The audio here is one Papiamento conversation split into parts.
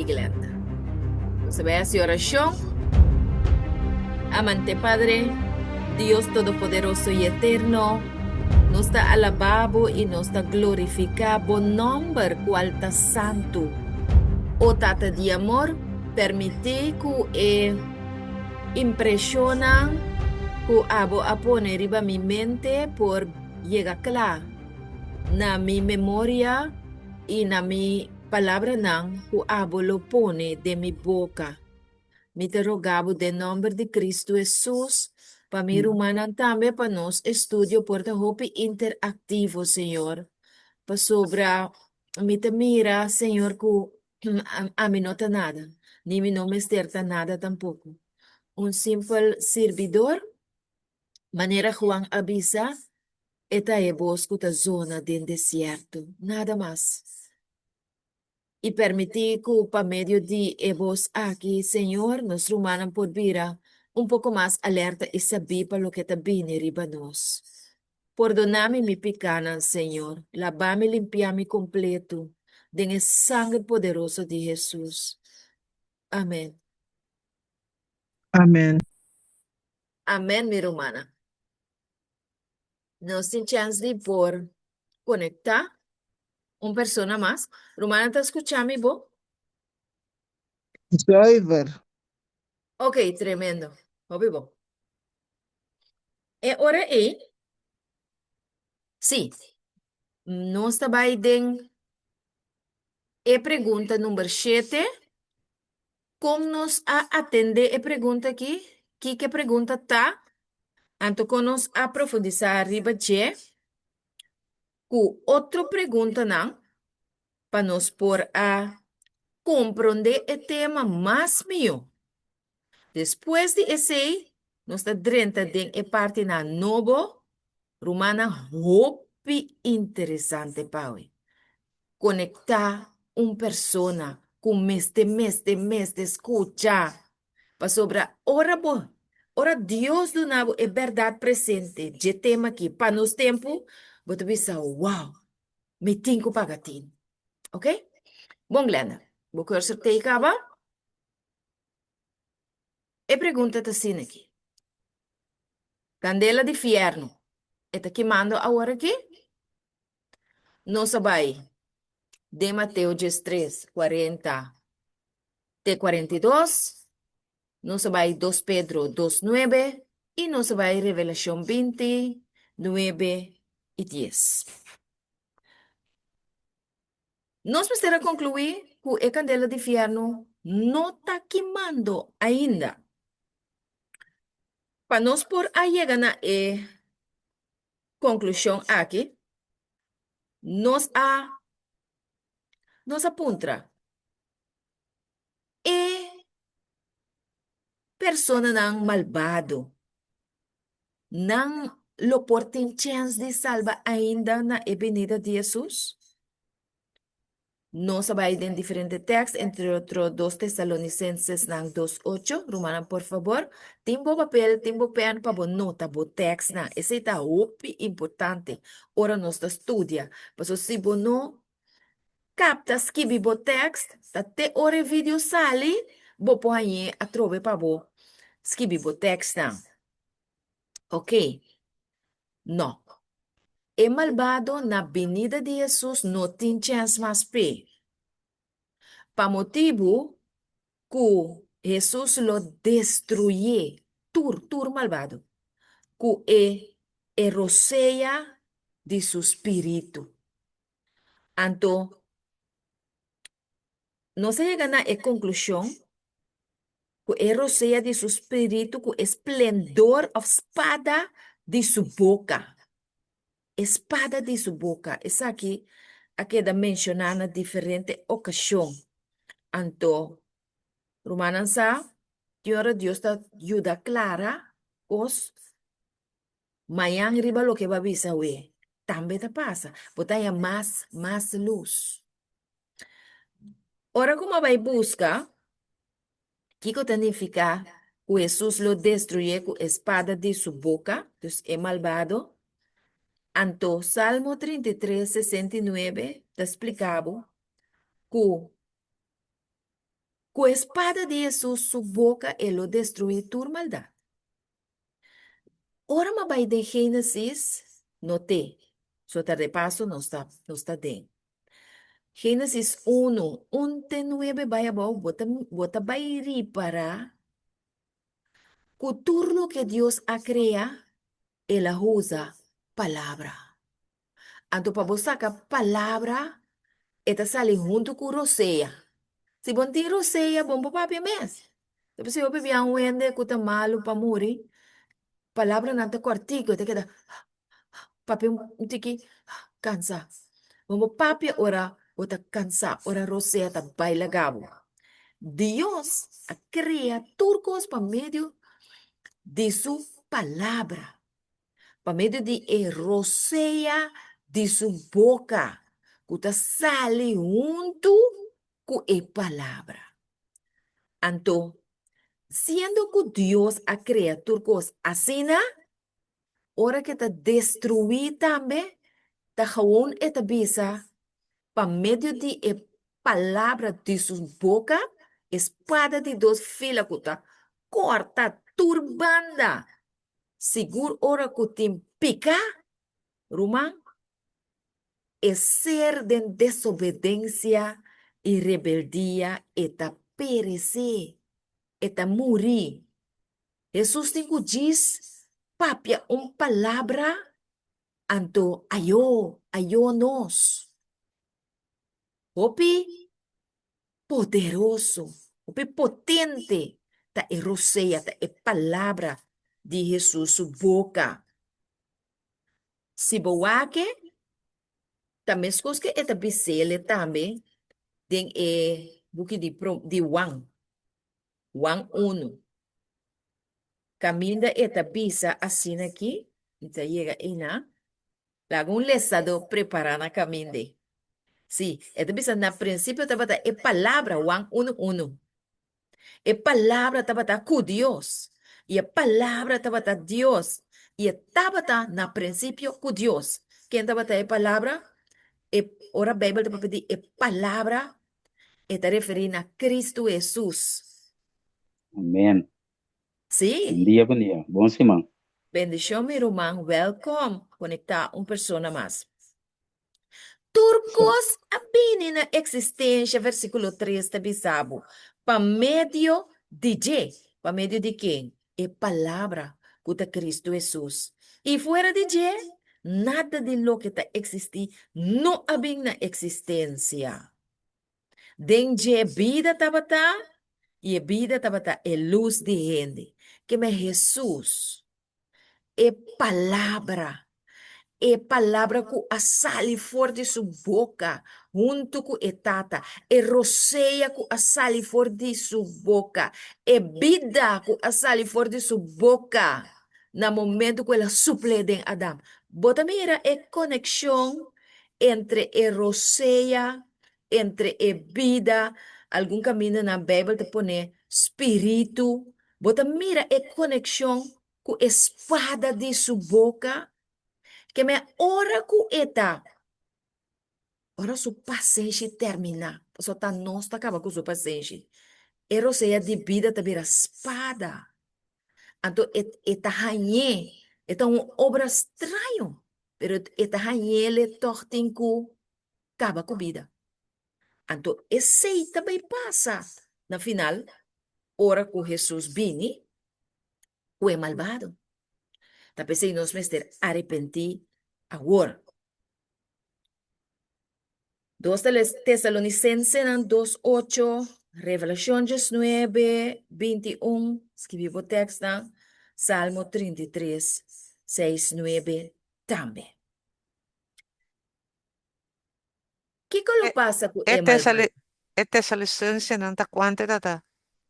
Ok, Glenda. Nos a bai hasi orashon. Amante Padre, Dios Todopoderoso i Eterno, nos ta alabá Bo i nos ta glorifiká Bo nòmber kual ta santu. O Tata di amor, permití ku e impreshonnan ku Abo a pone riba mi mente por yega kla na mi memoria i na mi palabranan ku Abo lo pone den mi boka. Mi ta roga bo den nòmber di Kristu Hesus, pa mi rumannan tambe pa nos estudio por ta hopi interaktivo, Señor. Pasobra mi ta mira, Señor, ku ami no ta nada, ni mi no mester ta nada tampoko. Un simpel sirbidor, manera Juan a bisa, e ta e bos ku ta zona den desierto, nada mas. I permití ku pa medio di e bos aki, Señor, nos rumannan por bira un poko mas alerta i sabí pa loke ta bini riba nos. Pordoná mi mi pikánan, Señor. Labá mi, limpiá mi kompletu den e sanger poderoso di Hesus. Amèn. Amèn. Amèn, mi rumannan. Nos tin chèns di por konektá un persona mas. Rumannan ta skuchá mi bo? Zuiver. Ok, tremendo. Hopi bon. E ora ei, sí, nos ta bai den e pregunta number shete. Kon nos a atendé e pregunta akí? Kiko e pregunta ta? Anto kon nos a profundisá riba dje ku otro preguntanan pa nos por a komprondé e tema mas mihó. Despues di esei, nos ta drenta den e partinan nobo, rumannan hopi interesante pa awe. Konektá un persona ku mester mester mester skucha. Pasobra ora bo ora Dios duna bo e bèrdat presente dje tema aki pa nos tempu, bo ta bisa, Wow! Mi tin ku paga tin. Ok? Bon Glenda, bo cursor t'ei kaba? E pregunta ta asina aki. Kandela di fièrnu, e ta kimando awor aki? Nos a bai den Mateo diestres, kuarenta te 42, nos a bai dos Pedro dos nuebe i nos a bai Revelashon binti, nuebe i dies. Nos mester a konkluí ku e kandela di fièrnu no ta kimando ainda. Pa nos por a yega na e konklushon aki, nos a nos a puntra e personanan malbado, nan lo por tin chèns di salba ainda na e binida di Hesus? Nos a bai den diferente tèks, entre otro Dos Tesalonicenses-nan dos ocho. Rumannan, por fabor, tin bo papel, tin bo pèn pa bo nota bo tèksnan. Esei ta hopi importante ora nos ta studia, pasobra si bo no kapta skibi bo tèkst, ta te ora e video sali bo por hañ'é atrobe pa bo skibi bo tèkstnan. Oké. No. E malbado na binida di Hesus no tin chèns mas p'e. Pa motibu ku Hesus lo destruyé tur, tur malbado ku e e rosea di su spiritu. Anto, nos a yega na e konklushon ku e rosea di su spiritu ku e splendor òf spada di su boka. E spada di su boka. Esaki a keda menshoná na diferente okashon. Anto, rumannan sa, tin ora Dios ta yuda klara kos mañan riba loke bo a bisa awe. Tambe ta pasa. Bo ta haña mas, mas lus. Ora ku bo a bai buska Kiko ta nifiká ku Hesus lo destruyé ku e spada di su boka, dus e malbado? Anto Salmo 33, 69 ta splika bo ku Ku e spada di Hesus su boka e lo destruí tur maldat. Ora m'a bai den Génesis, noté, so ta repaso nos ta nos ta den. Génesis unu, un te nuebe bai abou, bo ta bo ta bai ripará ku tur loke Dios a krea, el a usa palabra. Anto pa bo saka palabra, e ta sali huntu ku rosea. Si bo no tin rosea, bo no por papia mes. Ta p'esei hopi bia un hende ku ta malu pa muri, palabranan ta kòrtiku, e ta keda papia un tiki kansa. Bo no por papia ora bo ta kansa, ora rosea ta bai laga bo. Dios a krea tur kos pa medio di su palabra. pa medio di e rosea di su boka ku ta sali huntu ku e palabra. Anto, siendo ku Dios a krea tur kos asina, ora ku e ta destruí tambe, ta gewoon e ta bisa pa medio di e palabra di su boka, e spada di dos fila ku ta kòrta tur banda Sigur ora ku tin piká, ruman, e ser den desobedensia i rebeldia e ta peresé, e ta muri. Hesus tin ku djis papia un palabra, anto ayó, ayó nos. Hopi poderoso, hopi potente ta e rosea, ta e palabra di Hesus su boka. Si bo wak e, ta meskos ke e ta bis'el tambe den e buki di di Juan, Juan unu, kaminda e ta bisa asina aki, mi ta yega einan, Laga un lesadó prepará na kaminde. Sí, e ta bisa na prinsipio tabata e Palabra, Juan unu unu. E Palabra tabata ku Dios, i e Palabra tabata Dios, i e tabata na prinsipio ku Dios. Ken tabata e Palabra? E, ora Beibel ta papia di e Palabra, e ta referí na Kristu Hesus. Amen. Sí. Bon dia, bon dia. Bon siman. Bendicion mi ruman, welkom. Conecta un persona mas. Tur cos a bini na existencia, versiculo 3 ta bisa bo, pa medio di dje. Pa medio di ken? E Palabra, cu ta Cristo Hesus. Y fuera di dje, nada di loke ta existi no a bin na existencia. Den dje bida tabata, i e bida tabata e lus di hende. Keme Hesus, e Palabra, e Palabra ku a sali for di su boka huntu ku e Tata, e rosea ku a sali for di su boka, e bida ku a sali for di su boka na momentu ku el a supl'é den Adam. Bo ta mira e konekshon entre e rosea entre e bida, algun kaminda na Beibel ta pone spiritu. Bo ta mira e konekshon ku e spada di su boka? Ke me ora ku e ta, ora su pasenshi terminá, pasobra ta nos ta kaba ku su pasenshi, e rosea di bida ta bira spada. Anto e e ta hañ'é, e ta un obra straño, pero e ta hañ'é tòg tin ku kaba ku bida. Anto esei ta bai pasa na final ora ku Hesus bini ku e malbado. Ta p'esei nos mester arepentí awor. Dos Tesalonisensenan dos ocho, Revelashon diesnuebe, 21, skibí bo tèkstnan, Salmo 33, seis, nuebe tambe. Kiko lo E, pasa ku e e malbado? Tesali, e Tesalonisensenan ta kuante tata?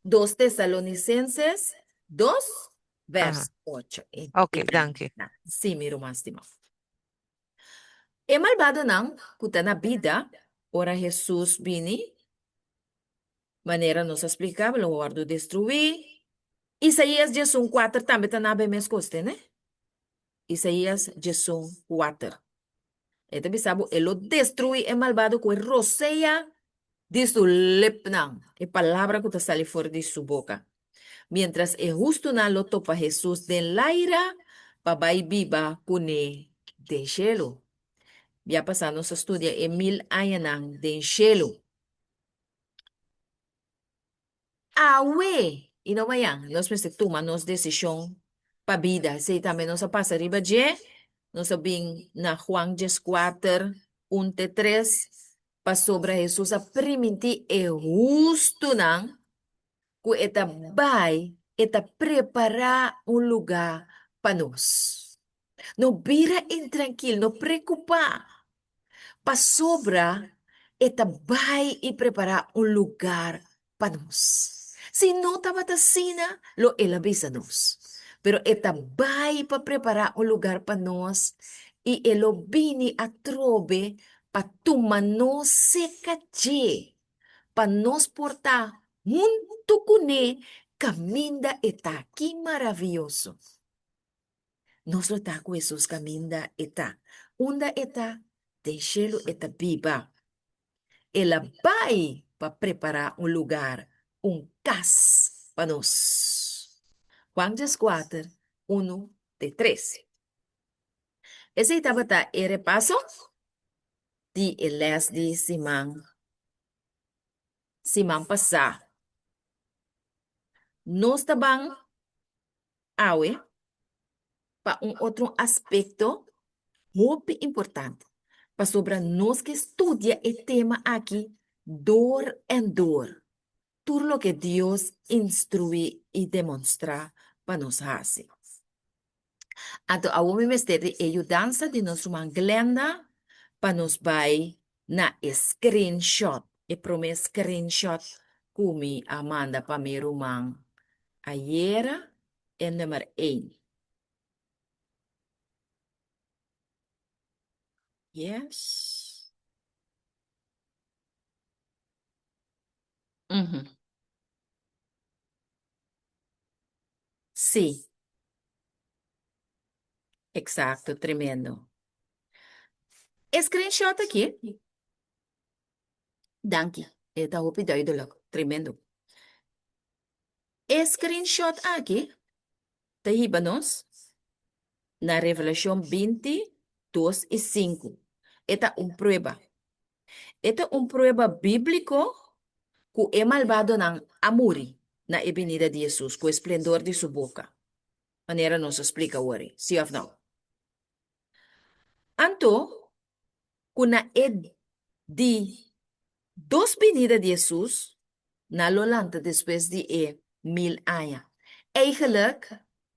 Dos Tesalonisenses dos, Aha, vers ocho. E, ok, e danki. na. Sí, mi ruman stimá. E malbadonan ku ta na bida ora Hesus bini, manera nos a splika, lo wòrdu destruí. Isaías 11:4 tambe ta naba e mes kos, tende? Isaías 11:4. E ta bisa bo, e lo destruí e malbado ku e rosea. Di su lepnan, e palabra ku ta sali for di su boka. Miéntras e hustunan lo topa Hesus den laira pa bai biba kuné den shelu. Bia pasá nos a studia e mil añanan den shelu. Awe i no mañan nos mester tuma nos desishon pa bida. Esei tambe nos a pasa riba dje. Nos a bin na Juan 14, un te tres, pasobra Hesus a primintí e hustunan ku e ta bai, e ta prepará un lugá pa nos. No bira intrankil, no preokupá, pasobra e ta bai i prepará un lugar pa nos. Si no tabata asina, lo el a bisa nos. Pero e ta bai pa prepará un lugar pa nos i e lo bini atrobe pa tuma nos seka dje, pa nos por ta huntu kuné kaminda e ta. Ki maravioso! Nos lo ta ku Hesus kaminda e ta. Unda e ta? Den shelu e ta biba. El a bai pa prepará un lugar, un kas pa nos. Juan 14, unu te trese. Esei tabata e repaso di e lès di siman siman pasá. Nos ta ban awe pa un otro aspekto hopi importante, pasobra nos ke studia e tema aki dor en dor, tur loke Dios instruí i demonstrá pa nos hasi. Anto awor mi mester di e yudansa di nos ruman Glenda pa nos bai na e screenshot, e promé screenshot ku mi a manda pa mi ruman ayera, e nummer één. Yes. Mhm. Sí. Exacto, tremendo. E screenshot aki, danki, e ta hopi duidelijk, tremendo. E screenshot aki ta hiba nos na Revelashon binti, dos i sinku. E ta un prueba. E ta un prueba bíbliko ku e malbadonan a muri na e binida di Hesus ku e splendor di su boka, manera nos a splika awor, sí òf nò? Anto, ku na e di dos binida di Hesus, nan lo lanta despues di e mil aña. Eigenlijk,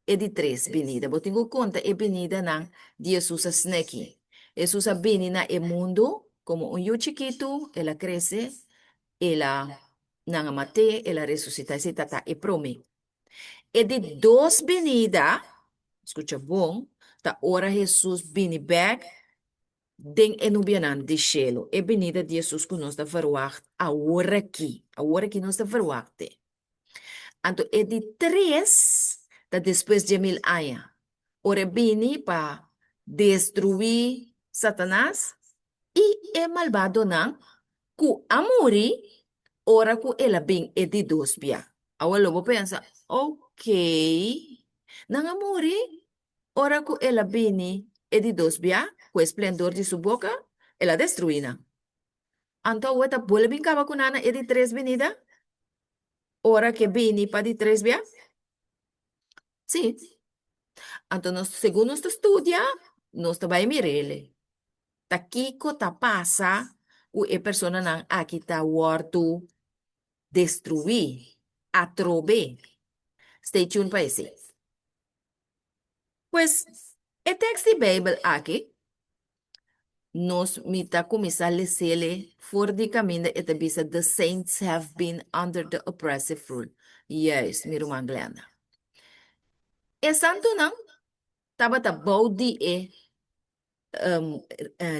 e di tres binida. Bo tin ku konta e binidanan di Hesus a sneki. Hesus a bini na e mundu komo un yu chikitu, el a krese, el a, nan a mat'é, el a resusitá. Esei ta ta e promé. E di dos binida, skucha bon, ta ora Hesus bini bèk den e nubianan di shelu. E binida di Hesus ku nos ta verwagt aworakí. Aworakí nos ta verwagt e. Anto e di tres ta despues dje mil aña, ora e bini pa destruí Satanas i e malbadonan ku a muri ora ku el a bin e di dos bia. Awor lo bo pensa, Okey, nan a muri ora ku el a bini e di dos bia ku e splendor di su boka, el a destruí nan. Anto awor ta bolbe bin kaba ku nan na e di tres binida? Ora ke bini pa di tres bia? Sí. Anto nos, segun nos ta studia, nos ta bai mir'ele. Ta kiko ta pasa ku e personanan aki ta wòrdu destruí atrobe? Stay tuned pa esei. Pues, e tekst di Beibel aki, nos mi ta kuminsá les'é for di kaminda e ta bisa The saints have been under the oppressive rule. Juist, mi ruman Glenda. E santunan tabata bou di e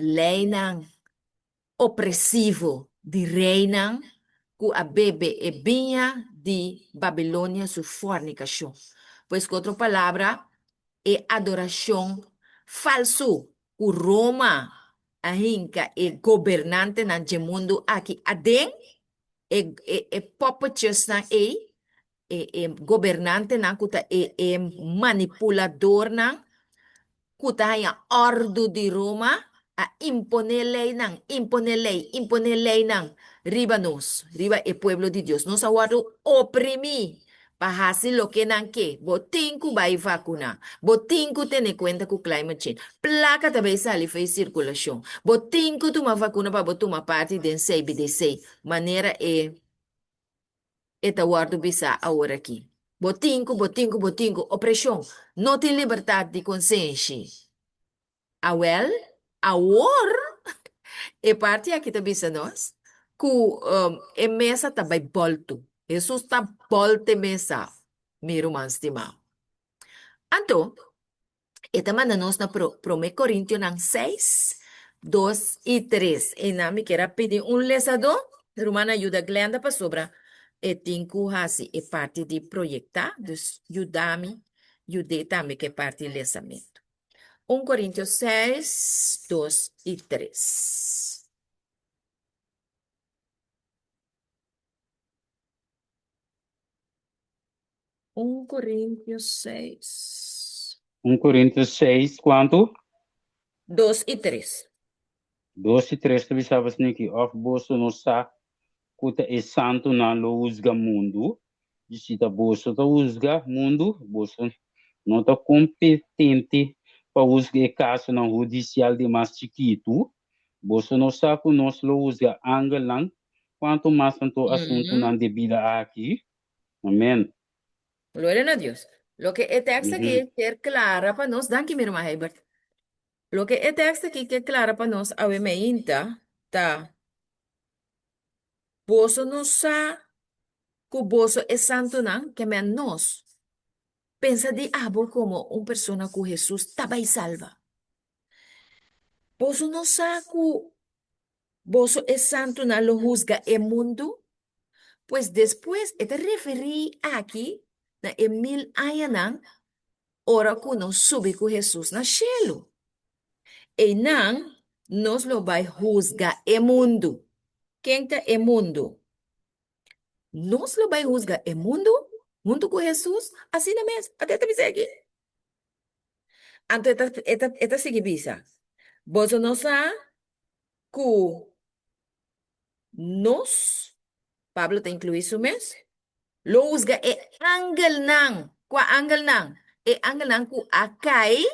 leinan opresivo di reinan ku a bebe e biña di Babilonia su fornikashon. Pues ku otro palabra, e adorashon falsu ku Roma a hinka e gobernantenan dje mundu aki aden. E e e poppetjesnan ei, e e gobernantenan ku ta e e manipuladornan ku ta haña òrdu di Roma a imponé leinan, imponé lei, imponé leinan riba nos, riba e pueblo di Dios. Nos a wòrdu oprimí pa hasi loke nan ke. Bo tin ku bai vakuná. Bo tin ku tene kuenta ku climate change. Plaka ta bai sali for e sirkulashon. Bo tin ku tuma vakuna pa bo tuma parti den CBDC, manera e e ta wòrdu bisá aworakí. Bo tin ku, bo tin ku, bo tin ku. Opreshon. No tin libertat di konsenshi. Awèl, awor e parti aki ta bisa nos ku e mesa ta bai bòltu. Hesus ta bòlta e mesa, mi ruman stimá. Anto, e ta manda nos na Promé Korintionan seis, dos i tres. Einan mi kier a pidi un lesadó, ruman a yuda Glenda pasobra e tin ku hasi e parti di proyektá, dus yuda mi yud'é tambe ku e parti lesamentu. Un Korintio seis, dos i tres. Un Korintio seis. Un Korintio seis, kuantu? Dos i tres. Dos i tres ta bisa bos niki, Òf boso no sa ku ta e santunan lo husga mundu? I si ta boso ta husga mundu, boso no ta kompetente pa husga e kasonan hudisial di mas chikitu? Boso no sa ku nos lo husga angelnan? Kuantu mas anto asuntunan di bida aki? Amen. Gloria na Dios. Loke e tekst aki kier klara pa nos, danki mi ruman Heibert. Loke e tekst aki kier klara pa nos awe meinta ta, Boso no sa ku boso e santunan ke men nos. Pensa di abo komo un persona ku Hesus ta bai salba. Boso no sa ku boso e santunan lo husga e mundu? Pues despues e ta referí aki na e mil añanan ora ku nos subi ku Hesus na shelu. Einan nos lo bai husga e mundu. Ken ta e mundu? Nos lo bai husga e mundu huntu ku Hesus? Asina mes, ata e ta bisa aki. Anto e ta, e ta, e ta sigui bisa, Boso no sa ku nos, Pablo ta inkluí su mes, lo husga e angelnan. Kua angelnan? E angelnan ku a kai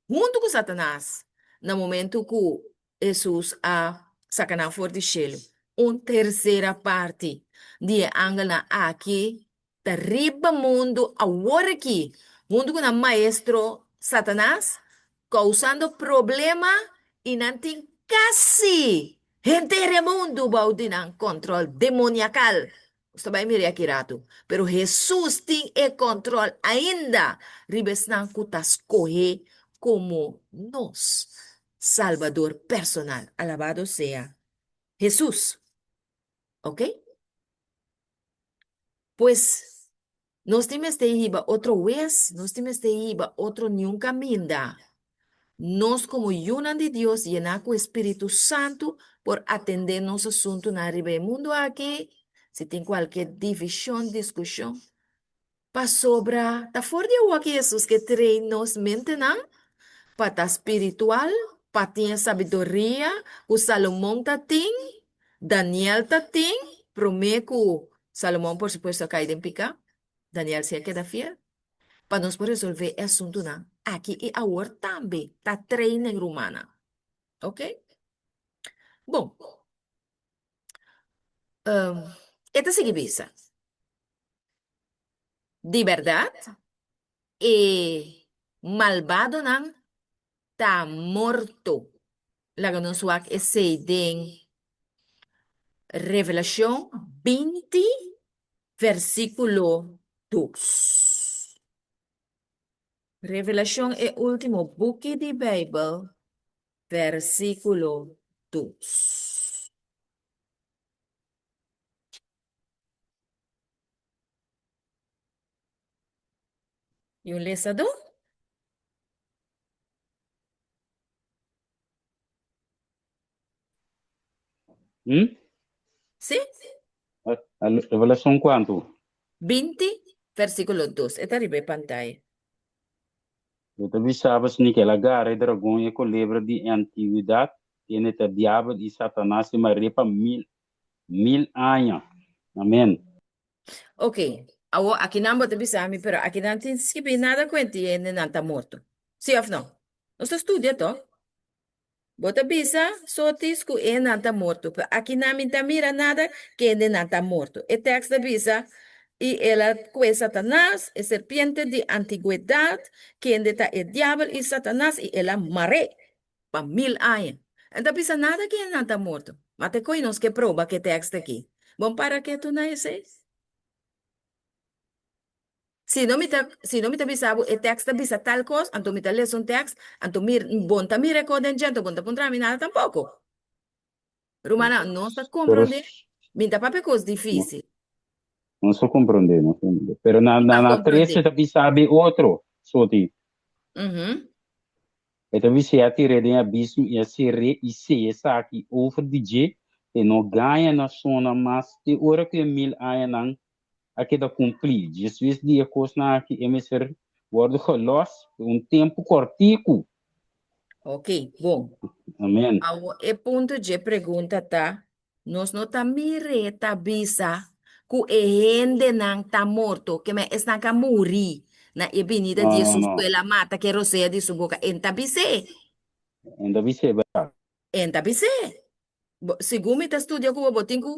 huntu ku Satanas na momentu ku Hesus a saka nan for di shelu. Un tersera parti di e angelnan aki ta riba mundu awor aki, huntu ku nan maestro Satanas, kousando problema i nan tin kasi henter e mundu bou di nan kòntròl demoniakal. Nos ta bai mira aki ratu. Pero Hesus tin e kòntròl ainda riba esnan ku ta skohé komo nos Salbador personal. Alabado sea Hesus! Ok? Pues, nos tin mester hiba otro wes, nos tin mester hiba otro niun kaminda. Nos komo yunan di Dios yená ku e Spiritu Santu por atendé nos asuntunan riba e mundu aki, si tin kualke divishon, diskushon, Pasobra ta for di awor ki Hesus ke train nos mentenan pa ta spiritual, pa tin e sabiduria ku Salomon ta tin, Daniel ta tin, promé ku Salomon por supuesto a kai den piká, Daniel si a keda fiel, pa nos por resolvé e asuntunan aki i awor tambe, ta trainen rumannan. Ok? Bon. E ta sigui bisa. Di bèrdat, e malbadonan ta morto. Laga nos wak esei den Revelashon 20, versíkulo 2. Revelashon, e último buki di Beibel, versíkulo 2. I un lesadó? Hmm? Sí? Revelashon kuantu? 20, versíkulo 2. E ta riba e pantaya. E ta bisa bo sni ku el a gara e dragon i e kolebra di e antigwedat, kende ta Diabel i Satanas, i mar'é pa mil, mil aña. Amen. Ok, awor akinan bo ta bisa mi, pero akinan tin skibí nada ku enti hendenan ta morto. Sí òf no? Nos ta studia tòg? Bo ta bisa, Sotis, ku e nan ta morto, pero akinan mi ta mira nada kende nan ta morto. E tèks ta bisa, I el a kue Satanas, e serpiente di antigwedat, kende ta e diabel i Satanas, i el a mar'é pa mil aña. E no ta bisa nada kende nan ta morto. Ma te koe nos ke proba ku e tèks aki. Bon para ketu na esei? Si no mi ta, si no mi ta bisa bo e tekst ta bisa tal kos, anto mi ta lesa un tekst, anto mi bon ta mira e kos den dje, anto bon ta puntra mi nada tampoko. Rumannan, nos ta Pero komprondé, mi ta papia kos difísil. nos ta komprondé, nos ta komprondé. Pero na Mi na a na komprondé. 13 ta bisa be otro, soti. Mhm. E ta bisa e a tir'é den abismo i a ser'é i seya esaki over di dje p'e no gaña nashonnan mas te ora ku e mil añanan a keda kumplí. Despues di e kosnan aki e mester wòrdu gelòs pa un tempu kòrtiku. Ok, bon. Amen. Awor e punto dje pregunta ta, Nos no ta mir'é ta bisa ku e hendenan ta morto, ke men esnan ku a muri na e binida No, di no, Hesus ku no. el a mata ku e rosea di su boka. E n'ta bis'é. E n'ta bis'é, bèrdat? E n'ta bis'é. Bo, segun mi ta studia ku bo, bo tin ku,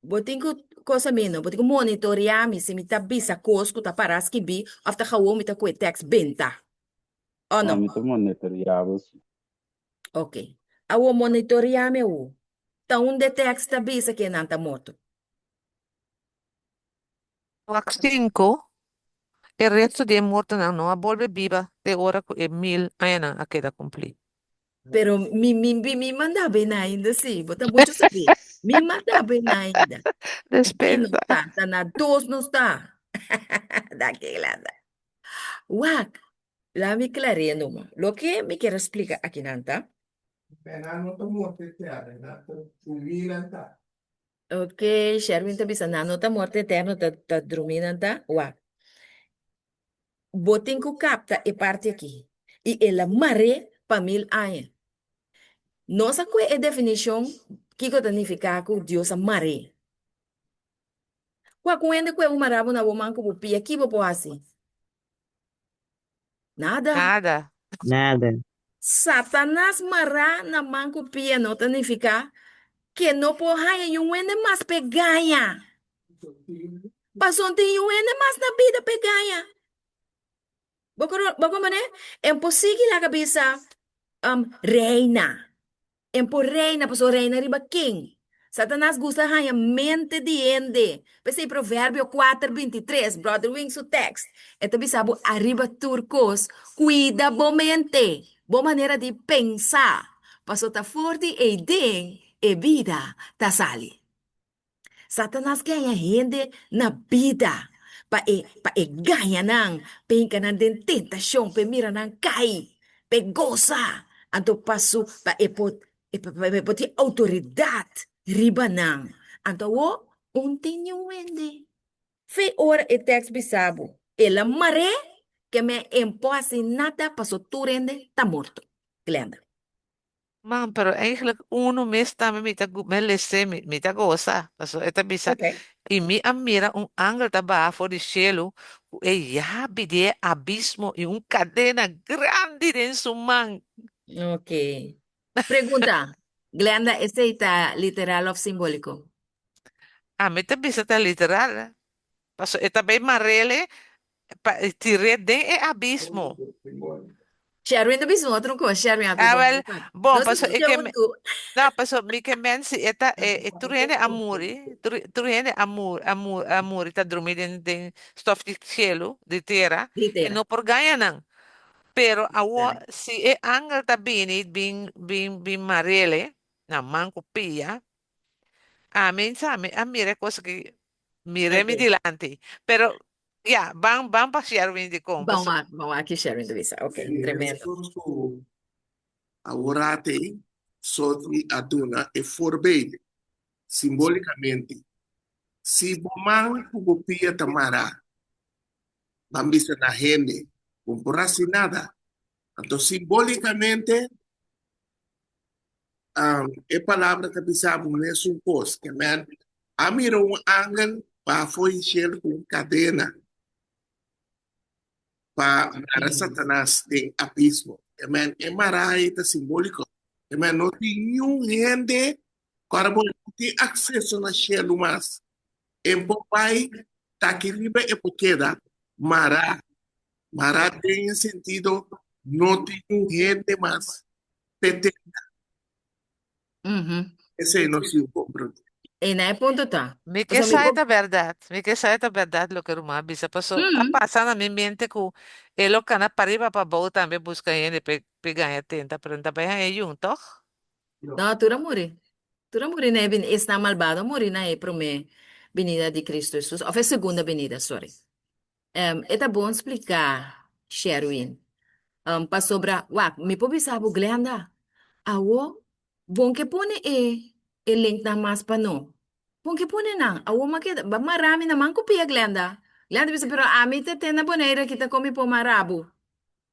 bo tin ku kosa mi no, bo tin ku monitoreá mi si mi ta bisa kos ku ta pará skibí òf ta gawó mi ta ku e tèks benta. Ò No, no? mi ta monitoreá bo si. Ok. Awor monitoreá mi awor. Ta unda e tekst ta bisa ke nan ta morto? Wak sinku, E resto di e mortonan no a bolbe biba te ora ku e mil añanan a keda kumplí. Pero mi mi mi mi manda bena ainda sí. Bo ta mucho sabí. Mi manda bena ainda. Ki nos Despensa. ta? Ta na dos nos ta. Danki Glenda. Wak, Laat mi klarea numa. Loke mi kier a splika akinan ta. Nan no ta morto eterno, nan ta drumí nan ta. Ok, Sherwin ta bisa nan no ta morto eterno, ta ta drumí nan ta. Wak. Bo tin ku kapta e parti aki. I el a mar'é pa mil aña. Nos a kue e definishon kiko ta nifiká ku Dios a mar'é. Kua ku hende kue bo mará bo na bo man ku bo pia, ki bo por hasi? Nada. Nada. Nada. Satanas mará na man ku pia no ta nifiká ke no por haña yun hende mas p'e gaña. Pasobra tin yun hende mas na bida p'e gaña. Bo bo komprendé? En por sigui laga bisa reina. En por reina, pasobra reina riba ken? Satanas gusta haña mente di hende. P'esei Proverbio kuater bintitres, Brother Wing su tekst, e ta bisa bo ariba tur kos, kuida bo mente, bo manera di pensa, pasobra ta for di ei den e bida ta sali. Satanas ke haña hende na bida pa e pa e gaña nan, p'e hinka nan den tentashon, p'e mira nan kai, p'e gosa, anto pa su pa e por pa e por tin outoridat riba nan. Anto awor un tin niun hende. Fe ora e tèks bisa bo, El a mar'é ke men en por hasi nada paso tur hende ta morto. Glenda. Man, pero eigenlijk uno mes tambe mi ta gu- me lese, mi, mi ta goza. Paso e ta bisa, Okay. i mi a mira un angel ta baha for di shelu ku e yabi di e abismo i un kadena grandi den su man. Ok. Pregunta, Glenda, esei ta literal of simbóliko? Ami ta bisa ta literal. Paso e ta bay marele pa tir'é den e abismo. Sherwin ta bisa un otro cos, Sherwin a Ah, bisa un wel, otro cos. bon, Nos paso e escucha ke huntu. no, paso mi ke men si e ta e, e tur hende a muri, tur, tur hende a muri, a muri, a muri ta drumi den den stof di cielo, di tera, Di e tera. no por gaña nan. Pero awor Exactamente. si e angel ta bini bin bin bin marele na man ku pia, ami sa mi a mira e cos aki Mir'é mi Ok. dilanti. Pero, ya, ban, ban pa Sherwin dikon, Ban paso. wak, ban wak ki Sherwin ta bisa. Ok, Sí, tremendo. meskos ku aworate Soti a duna e voorbeeld simbolikamente. Si bo man ku bo pia ta mará, ban bisa na hende, bo no por hasi nada. Anto simbólikamente e palabra ta bisa bo mesun kos, ke men a mira un angel baha for di shelu ku un kadena pa mara Satanas den abismo. Ke men e mará ei ta simbóliko. Ke men no tin niun hende ku ora bo no tin akseso na shelu mas. E por bai ta aki riba e por keda mará. Mará den e sentido no tin niun hende mas p'e tenta. Esei no siu komprondé. E na e punto ta. Mi ke Pasobra mi sa e por. ta bèrdat. Mi ke sa e ta bèrdat loke ruman a bisa. Paso a pasa na mi mente ku e lo kana pariba pa abou tambe buska hende p'e p'e gaña tenta, pero no ta bai haña yun, tòg? No, tur a muri. Tur a muri na e bini, esnan malbado a muri na e promé binida di Cristo Hesus, òf e segunda binida, sorry. E ta bon spliká, Sherwin. Pasobra, wak, mi por bisa bo, Glenda, awo bon ke pone e e linknan mas pa no. Bon ke pone nan. Awo m'a keda, ba mará mi na man ku pia, Glenda. Glenda bisa, pero ami ta te na Bonaire aki ta kon mi por mará bo.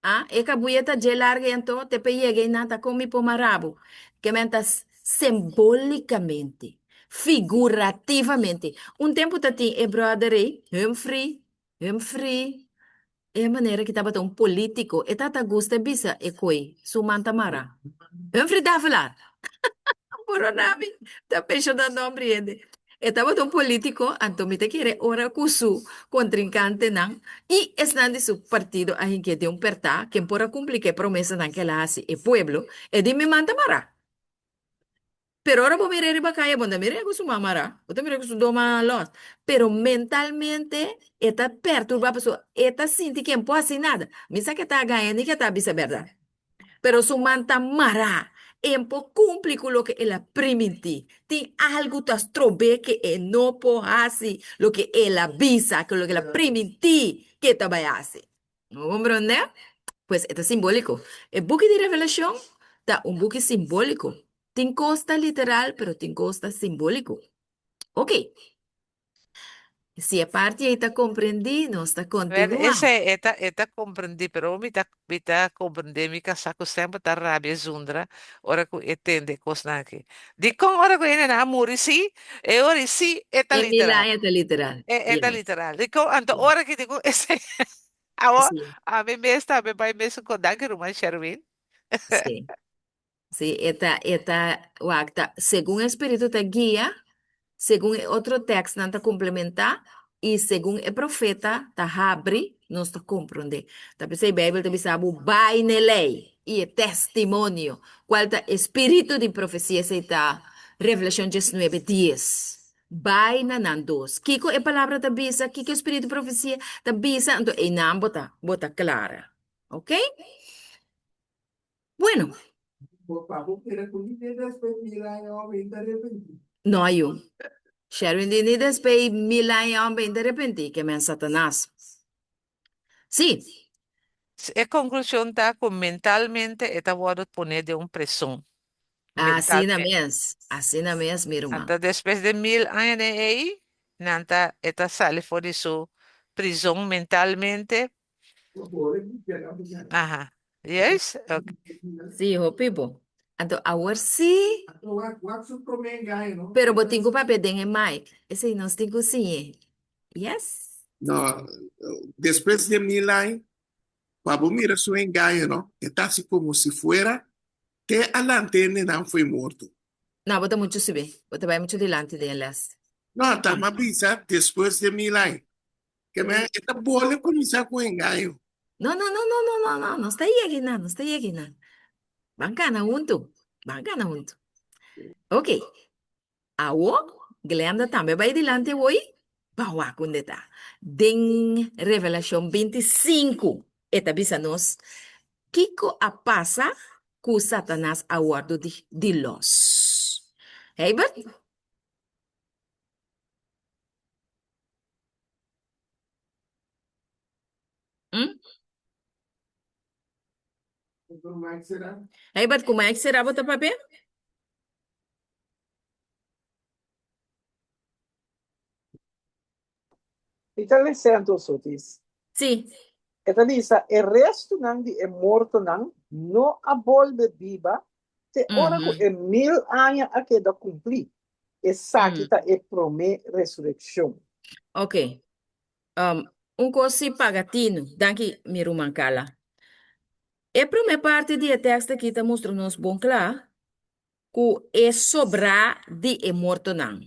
A, e kabuya ta dje larga i anto te p'e yega i nan ta kon mi por mará bo. Ke men ta simbólikamente, figurativamente. Un tempu ta tin e bròder ei, Humphrey, Humphrey, e manera ki tabata un polítiko, e tata gusta bisa e koi, su man ta mará. Humphrey Davelaar! Pordona mi, ta menshona nòmber hende. E tabata un polítiko, anto mi ta kere ora ku su kontrinkantenan i esnan di su partido a hink'é den un pèrtá, ken por a kumpli ku e promesanan ku el a hasi e pueblo, e di mi man ta mará. Pero ora bo mir'é riba kaya, bo no ta mir'é ku su man mará, bo ta mir'é ku su doma lòs. Pero mentalmente e ta perturbá pasobra e ta sinti ku e no por hasi nada. Mi sa ku e ta gaña ni ku e ta bisa bèrdat. Pero su man ta mará. E no por kumpli ku loke el a primintí. Tin algu ta strob'é ku e no por hasi loke el a bisa, ku loke el a primintí ku e ta bai hasi. Bo komprondé? Pues e ta simbóliko. E buki di Revelashon ta un buki simbóliko. Tin kos ta literal, pero tin kos ta simbóliko. Oke. Si e parti ei ta komprendí, nos ta Wel, kontinuá. esei e ta, e ta komprendí, pero mi ta, mi ta komprendé mi kasá ku semper ta rabia zundra ora ku e tende e kosnan aki. Dikon ora ku hendenan a muri sí, e ora ei sí e ta E mil literal. aña ta literal. E, e ta Yes. literal. Dikon anto ora ki dikon esei awor Sí, ami mes tambe bai mesun kon. Danki ruman Sherwin. sí. Sí, e ta, e ta, wak, ta, segun e Spiritu ta guia, segun e otro tekstnan ta komplementá, i segun e profeta ta habri, nos ta komprondé. Ta p'esei Beibel ta bisa bo, Bai n'e lei i e testimonio, kual ta e spiritu di profesia, esei ta Revelashon diesnuebe, dies. Bai na nan dos. Kiko e palabra ta bisa? Kiko e spiritu di profesia ta bisa? Anto einan bo ta, bo ta klara. Oké? Bueno. Bo pa bo kere ku ni despues mil aña hombre inta arrepentí. No yu. Sherwin di ni despues mil aña hombre inta arrepentí ke men Satanas. Sí. E konklushon ta ku mentalmente e ta wòrdu poné den un preson. Asina Mentalmente. mes. Asina mes mi ruman. Anto despues di mil añanan ei, nan ta e ta sali for di su prizon mentalmente Aha. Juist? Oké. Sí, hopi bo. Anto awor sí. Pero bo tin ku papia den e mic. Esei nos tin ku siñ'é. Yes. No, despues di e mil aña, pa bo mira su engaño, no, e ta hasi komo si fuera te a lanta hendenan fo'i morto. No, bo ta muchu subi. Bo ta bai muchu dilanti den e les. No, ta m'a bisa despues di e mil aña. Ke men e ta bole kuminsá ku engaño. No, no, no, no, no, no, no, nos ta yega einan, nos ta yega einan. Ban gana huntu, ban gana huntu. Ok, awo Glenda tambe bai dilanti awoi, ban wak unda e ta. Den Revelashon 25 e ta bisa nos kiko a pasa ku Satanas a wòrdu di di lòs. Heibert? Mm? Hey, but ku Mike será bo ta papia? Mi ta lesa anto, Sotis. Sí. E ta bisa, E restunan di e mortonan no a bolbe biba te ora ku e mil aña a keda kumplí. Esaki ta e promé resurekshon. Ok. Un kos si paga tinu. Danki, mi ruman Carla. E promé parti di e tekst aki ta mustra nos bon kla ku e sobrá di e mortonan.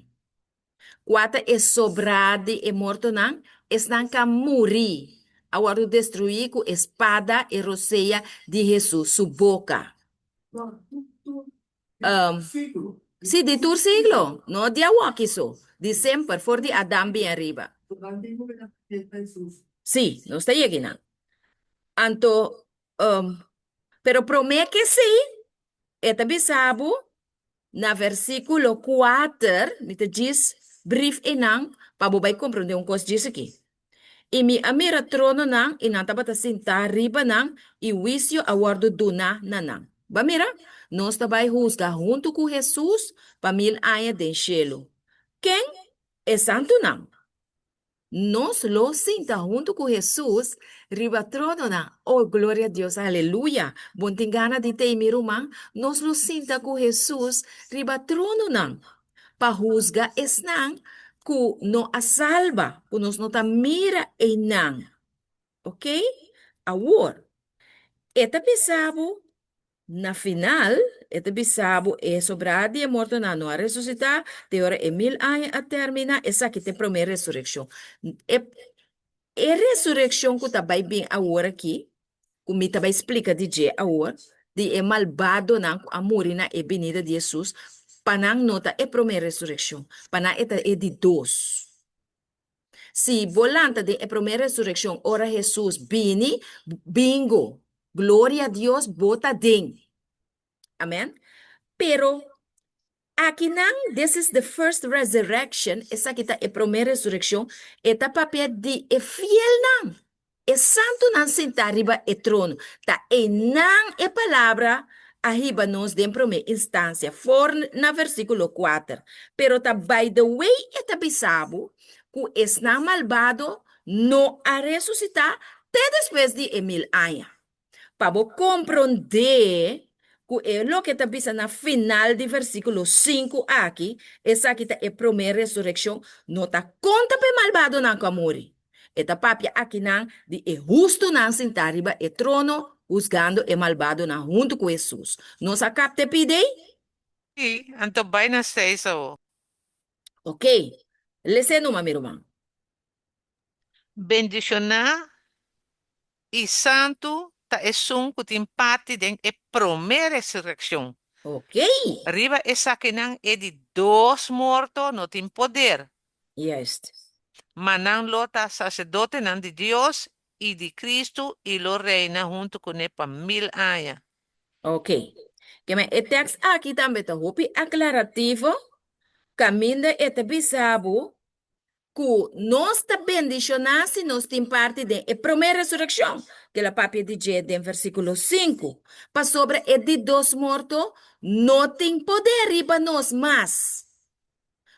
Kua ta e sobrá di e mortonan? Esnan k'a muri, a wòrdu destruí ku e spada e rosea di Hesus su boka. Sí, di tur siglo, no di awoki so, di semper, for di Adam bin ariba. Sí, nos ta yega einan. Anto, pero promé ke esei, e ta bisa bo na versíkulo kuater, mi ta djis brief einan pa bo bai komprondé un kos djis aki. I mi a mira trononan, i nan tabata sintá riba nan, i huisio a wòrdu duná na nan. Bo a mira? Nos ta bai husga huntu ku Hesus pa mil aña den shelu. Ken? E santunan. Nos lo sinta huntu ku Hesus riba trononan. Oh, gloria a Dios, aleluya! Bon tin gana di tei, mi ruman? Nos lo sinta ku Hesus riba trononan pa husga esnan ku no a salba, ku nos no ta mira einan. Ok? Awor, e ta bisa bo Na final, e ta bisa bo e sobrá di e mortonan no a resusitá te ora e mil aña a terminá, esaki ta e promé resurekshon. E e resurekshon ku ta bai bin awor aki, ku mi ta bai splika di dje awor, di e malbadonan ku a muri na e binida di Hesus, pa nan no ta e promé resurekshon, pa nan e ta e di dos. Si bo lanta den e promé resurekshon ora Hesus bini, bingo! Gloria a Dios, bo ta den. Amen. Pero akinan, this is the first resurrection, esaki ta e promé resurekshon, e ta papia di e fielnan. E santunan sintá riba e trono. Ta einan e palabra a hiba nos den promé instansia, for na versíkulo kuater. Pero ta by the way e ta bisa bo ku esnan malbado no a resusitá te despues di e mil aña. Pa bo komprondé ku e loke ta bisa na final di versíkulo sinku aki, esaki ta e promé resurekshon, no ta konta pa e malbadonan ku a muri. E ta papia akinan di e hustunan sintá riba e trono husgando e malbadonan huntu ku Hesus. Nos a kapta e pida ei? Sí, anto bai na seis awor. Oké, les'é numa, mi ruman. Bendishoná i santu ta esun ku tin parti den e promé resurekshon. Ok. Riba esakinan e di dos morto no tin poder. Juist. Ma nan lo ta saserdotenan di Dios i di Kristu i lo reina huntu kuné pa mil aña. Ok. Keme e tèks aki tambe ta hopi aklarativo, kaminda e ta bisa bo ku nos ta bendishoná si nos tin parti den e promé resurekshon, ku el a papia di dje den versíkulo sinku, pasobra e di dos morto no tin poder riba nos mas.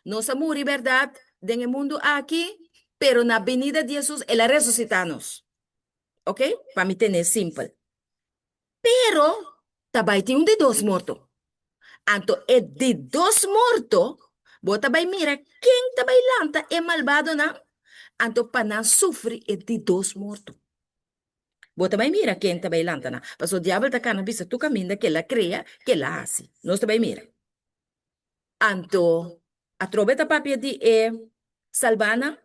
Nos a muri bèrdat den e mundu aki, pero na binida di Hesus el a resusitá nos. Oke? Pa mi tene simpel. Pero ta bai tin un di dos morto. Anto e di dos morto, bo ta bai mira ken ta bai lanta e malbadonan, anto pa nan sufri e di dos morto. Bo ta bai mira ken ta bai lanta nan, pasobra diabel ta kana bisa tur kaminda ke el a krea, ke el a hasi. Nos ta bai mira. Anto atrobe ta papia di e salbanan,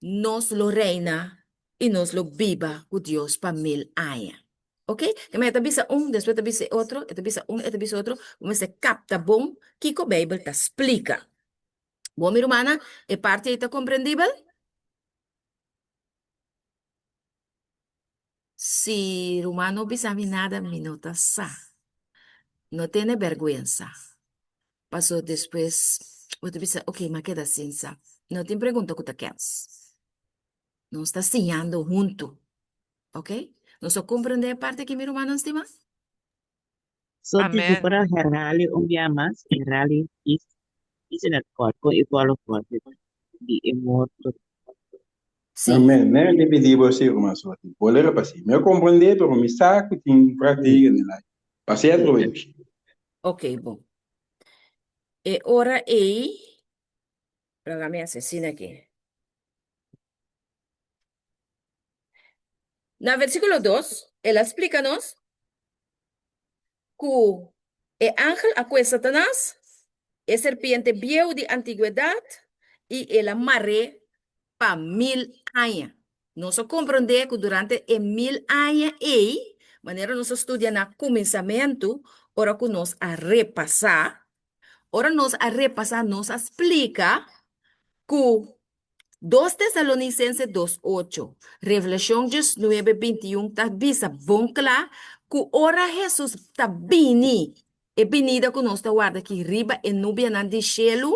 nos lo reina i nos lo biba ku Dios pa mil aña. Ok? Keme e ta bisa un, despues e ta bisa e otro, e ta bisa un, e ta bisa otro, bo mester kapta bon kiko Beibel ta splika. Bon, mi rumannan, e parti ei ta komprendibel? Si ruman no bisa mi nada, mi no ta sa. No tene bèrgwensa. Paso despues bo ta bisa, ok, m'a keda sin sa. No tin pregunta ku ta kèns. Nos ta siñando huntu. Ok? Nos a komprendé e parti aki, mi rumannan stimá? So ti Amen. por a herhali un bia mas, herhali is is in het kort, kon i kòl of kòrt di e morto. Sí. Amen. Ne mi pidi bo si ruman Soti. Bolbe repasí. Mi a komprendé, pero mi sa ku tin praktika den lai. Pasé atrobe. Ok, bon. E ora ei, laga mi hasi asina aki. Na versíkulo dos, el a splika nos ku e angel a kue Satanas, e serpiente bieu di antigwedat, i el a mar'é pa mil aña. Nos a komprondé ku durante e mil aña ei, manera nos a studia na kuminsamentu, ora ku nos a repasá, ora nos a repasá nos a splika ku Dos Tesalonicense dos ocho, Revelashon diesnuebe bintiun ta bisa bon kla ku ora Hesus ta bini, e binida ku nos ta warda aki riba e nubianan di shelu,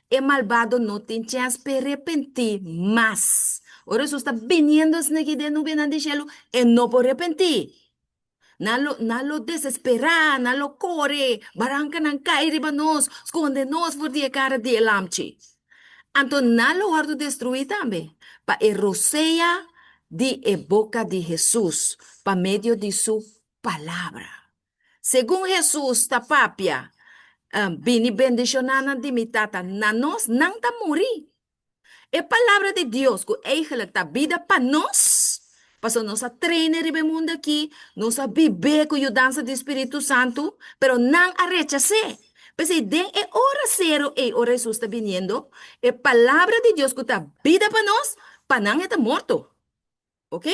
e malbado no tin chèns p'e repentí mas. Ora Hesus ta biniendo esn'aki den e nubianan di shelu, e no por repentí. Nan lo, nan lo desesperá, nan lo kore, barankanan kai riba nos, skonde nos for di e kara di e lamchi. Anto nan lo wòrdu destruí tambe pa e rosea di e boka di Hesus, pa medio di su palabra. Segun Hesus ta papia, Bini bendishoná nan di mi Tata na nos, nan ta muri. E Palabra di Dios ku eigenlijk ta bida pa nos, pasobra nos a traina riba e mundu aki, nos a bib'é ku yudansa di Spiritu Santu, pero nan a rechas'é. P'esei den e ora sero ei ora Hesus ta biniendo, e Palabra di Dios ku ta bida pa nos, pa nan e ta morto. Ok?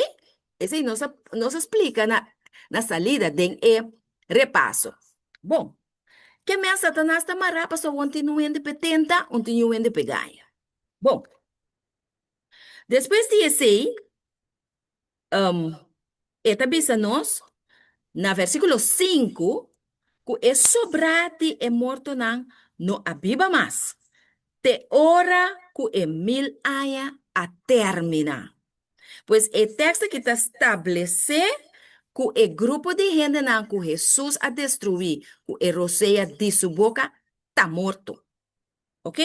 Esei nos a nos a splika na na salida den e repaso. Bon, ke men Satanas ta mará pasobra un tin un hende p'e tenta, un tin un hende p'e gaña. Bon, despues di esei, e ta bisa nos na versíkulo sinku ku e sobrá di e mortonan no a biba mas te ora ku e mil aña a terminá. Pues e tekst aki ta stablesé ku e grupo di hendenan ku Hesus a destruí ku e rosea di su boka ta morto. Oke?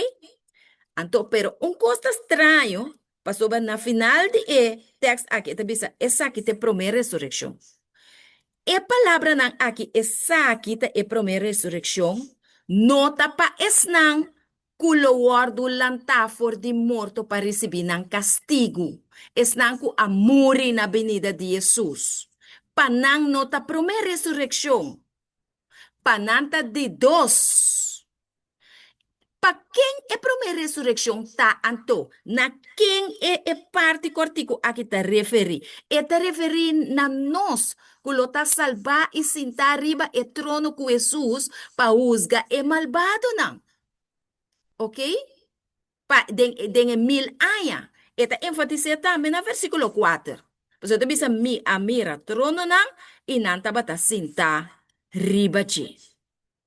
Anto, pero un kos ta straño, pasobra na final di e tekst aki e ta bisa esaki ta e promé resurekshon. E palabranan aki esaki ta e promé resurekshon no ta pa esnan ku lo wòrdu lantá for di morto pa risibí nan kastigu, esnan ku a muri na binida di Hesus. Pa nan no ta promé resurekshon, pa nan ta di dos. Pa ken e promé resurekshon ta anto? Na ken e e parti kòrtiku aki ta referí? E ta referí na nos ku lo ta salbá i sintá riba e trono ku Hesus pa husga e malbadonan. Ok? Pa den den e mil aña. E ta enfatis'é tambe na versíkulo kuater. Pasobra e ta bisa, Mi a mira trononan i nan tabata sintá riba dje.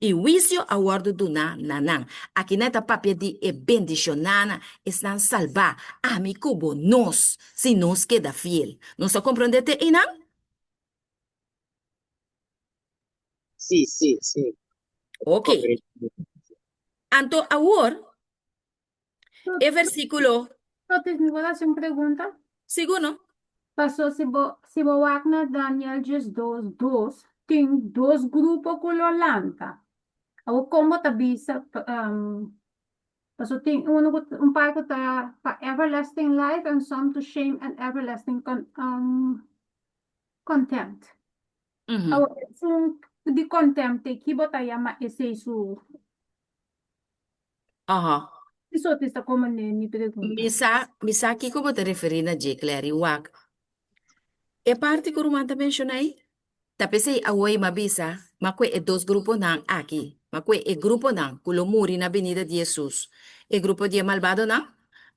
I huisio a wòrdu duná na nan. Aki nan e ta papia di e bendishonánan, esnan salbá, ami ku bo, nos, si nos keda fiel. Nos a komprondé te einan? Sí, sí, sí. Ok. Anto awor, e versíkulo. Otis, mi por hasi un pregunta? Sigur no. Paso si bo si bo wak na Daniel diesdos dos, tin dos grupo ku lo lanta. Awor kon bo ta bisa paso tin unu ku un par ku ta pa everlasting life and some to shame and everlasting contempt. Awor esun di contempt ei ki bo ta yama esei su Aha. Ki soort ta como ne mi pregunta? Mi sa, mi sa kiko bo ta referí na dje, Clary. Wak, e parti ku ruman ta menshoná ei, ta p'esei awor m'a bisa, m'a kue e dos gruponan aki, m'a kue e gruponan ku lo muri na binida di Hesus, e grupo di e malbadonan,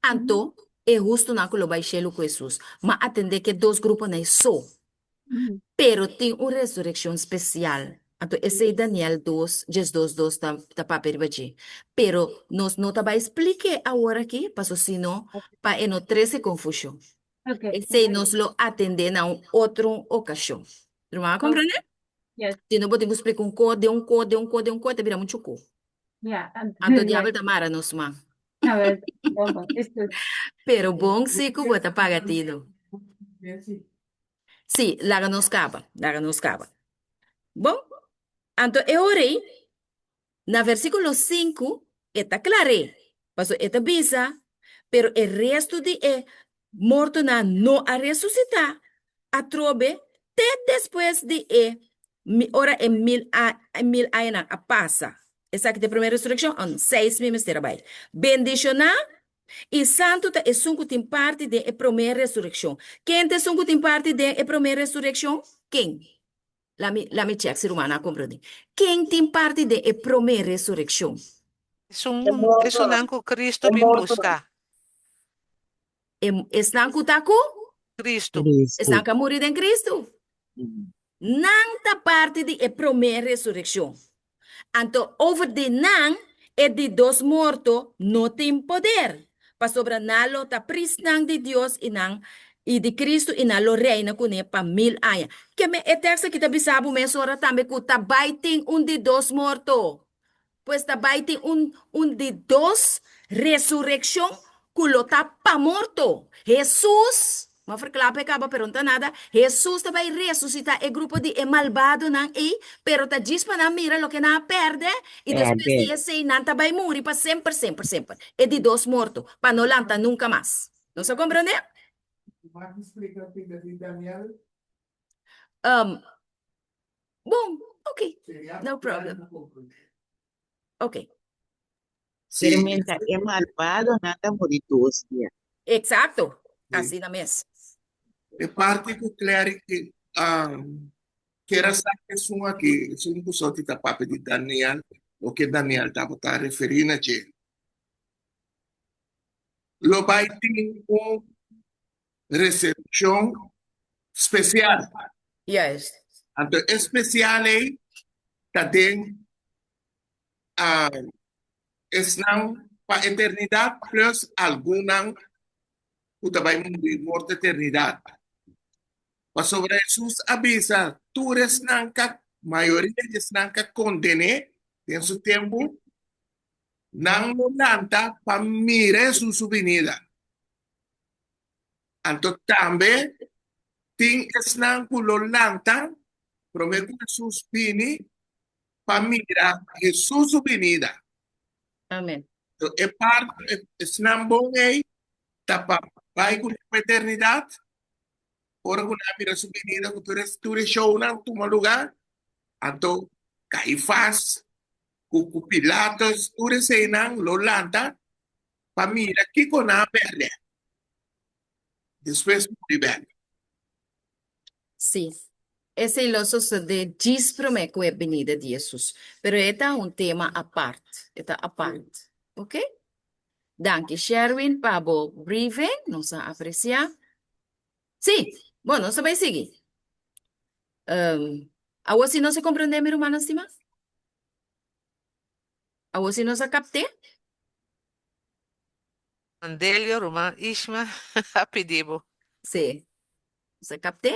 anto e hustunan ku lo bai shelu ku Hesus. M'a atendé ku e dos gruponan ei so. Pero tin un resureccion special. Anto esey Daniel dos, diesdos dos ta ta papia riba dje. Pero nos no ta bai splik'é awor aki, paso si no, pa e no trece confusion. Esey nos lo atendé na un otro ocasion. Ruman a comprendé? Si no bo tin cu splika un ko, den un ko, den un ko, den un ko, e ta bira mucho ko. Anto diabel ta mara nos man. A ver, bon, bon, listo. Pero bon sí ku bo ta paga tinu. Sí, laga nos kaba, laga nos kaba. Bon, anto e ora ei, na versíkulo sinku, e ta klar'é, pasobra e ta bisa, Pero e restu di e mortonan no a resusitá atrobe te despues di e ora e mil mil añanan a pasa. Esaki ta e promé resurekshon? Oh, no, seis mi mester a bai. Bendishoná i santu ta esun ku tin parti den e promé resurekshon. Ken ta esun ku tin parti den e promé resurekshon? Ken? Lami, lami chèk si rumannan a komprondé. Ken tin parti den e promé resurekshon? Esun, E mortonan. esunnan ku Cristo E bin mortonan. buska. E, esnan ku ta ku? Cristo. Esnan Cristo. ku a muri den Cristo. Nan ta parti di e promé resurekshon. Anto over di nan e di dos morto no tin poder, pasobra nan lo ta pristnan di Dios i nan i di Cristo i nan lo reina kuné pa mil aña. Keme e tekst aki ta bisa bo mesora tambe ku ta bai tin un di dos morto. Pues ta bai tin un un di dos resurekshon ku lo ta pa morto. Hesus, m'a verkla pa e kaba pero no ta nada, Hesus ta bai resusitá e grupo di e malbadonan ei, pero ta djis pa nan mira loke nan a pèrdè i despues di Pèrdè. esei nan ta bai muri pa semper, semper, semper. E di dos morto, pa no lanta nunka mas. Nos a komprondé? Um, bon, ok, no problem. Ok. Sí, Pero menta e malvadonan ta muri dos dia. Exacto, sí. asina mes. E parti ku Clary ke um, kier a sa esun aki, esun ku soti ta papia di Daniel, loke Daniel tabata referí na dje. Lo bai tin un recepcion special. Juist. Anto e special ei ta den uh, esnan pa eternidad plus algunnan ku ta bai muri morto eternidad. Pasobra Jesus a bisa tur esnan ka mayoria di esnan ka kondené den su tempu, nan lo lanta pa mira Jesus su binida. Anto tambe tin esnan ku lo lanta promé ku Hesus bini pa mira Hesus su binida. Amen. So e part esnan bon ei ta pa bai ku pa eternidat. Ora ku nan mira su binida ku tur e tur e shownan tuma lugá, anto Kaifas ku ku Pilatus tur eseinan lo lanta pa mira kiko nan a pèrdè despues muri bèk. Sí, esei lo sosodé djis promé ku e binida di Hesus. Pero e ta un tema apart, e ta apart. Ok? Danki Sherwin pa bo briefing, nos a apresiá. Sí, bon, nos ta bai sigui. Um, awor si nos a komprendé, mi rumannan stimá? Awor si nos a kapt'é? Andelio, ruman Ishma a pidi bo. Sí. Nos a kapt'é?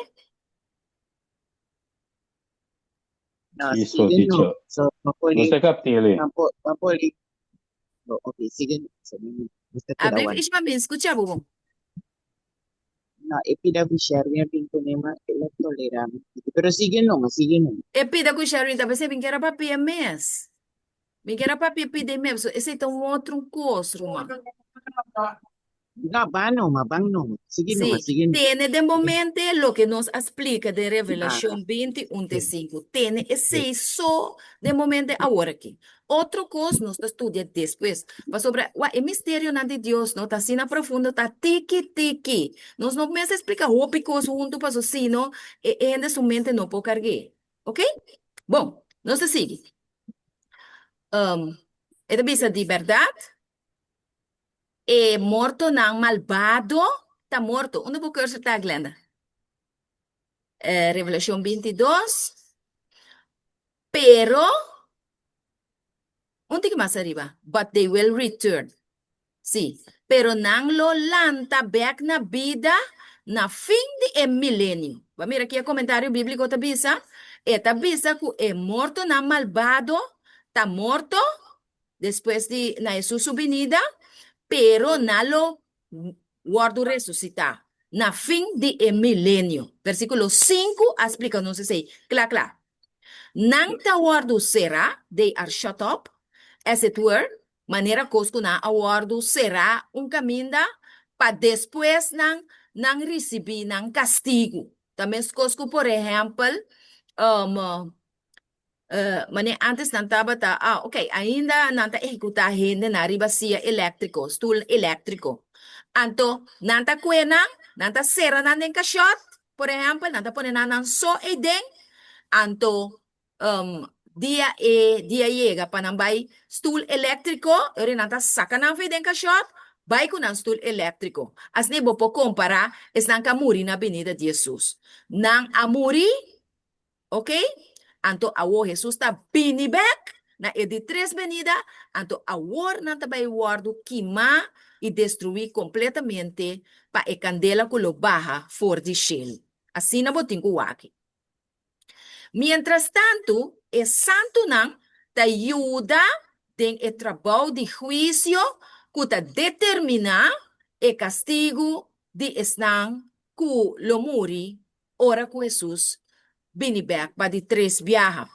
No, Sí, so sigue no. teacher. So, no por Nos a kapt'é le. no por, no por No, ok, sigue no. So, mi mi ta A keda ber, wanta. Ishma, mi skucha bo bon. No, e pida ku Sherwin a bin kuné, ma el a tolerá mi. Pero sigue numa, sigue numa. E pida ku Sherwin ta pensé, mi kier a papia mes. Mi kier a papia pida e mes, pasobra esei ta un otro kos, ruman. No, ban numa, ban numa. Sigui numa, Sí, sigui numa. tene den bo mente loke nos a splika den Ah, Revelashon 21 te sí, 5. Tene sí. esei so den bo mente awor aki. Otro kos nos ta studia despues. Pasobra, wak, e misterionan di Dios no ta asina profundo, ta tiki tiki. Nos no mester splika hopi kos huntu paso sino e hende su mente no por karg'é. Ok? Bon, nos ta sigui. Um, e ta bisa di bèrdat, e mortonan malbado ta morto. Unda bo cursor ta, Glenda? Eh, Revelashon 22. Pero, un tiki mas ariba, but they will return. Sí, pero nan lo lanta bek na bida na fin di e milenio. Bo a mira ki e komentario bíbliko ta bisa? E ta bisa ku e mortonan malbado ta morto despues di na Hesus su binida, Pero nan lo wòrdu resusitá na fin di e milenio. Versíkulo sinku a splika nos esei kla kla. Nan ta wòrdu será, they are shut up, as it were, manera kos ku nan a wòrdu será un kaminda pa despues nan nan risibí nan kastigu. Ta meskos ku por ehèmpel, Manera antes nan tabata, ah, ok, ainda nan ta ehekutá hendenan riba siya eléktriko, stul eléktriko. Anto, nan ta kue nan, nan ta sera nan den kashòt, por ehèmpel, nan ta pone nan nan so eiden. Anto, dia e dia yega pa nan bai stul eléktriko, e ora nan ta saka nan for den kashòt, bai ku nan stul eléktriko. Asina bo por kompará esnan ku a muri na binida di Hesus. Nan a muri Ok? Anto awor Hesus ta bini bek na e di tres benida, anto awor nan ta bai wòrdu kimá i destruí kompletamente pa e kandela ku lo baha for di shelu. Asina bo tin ku wak. Mientrastantu, e santunan ta yuda den e trabou di huisio ku ta determiná e kastigu di esnan ku lo muri ora ku Hesus bini bèk pa di tres biaha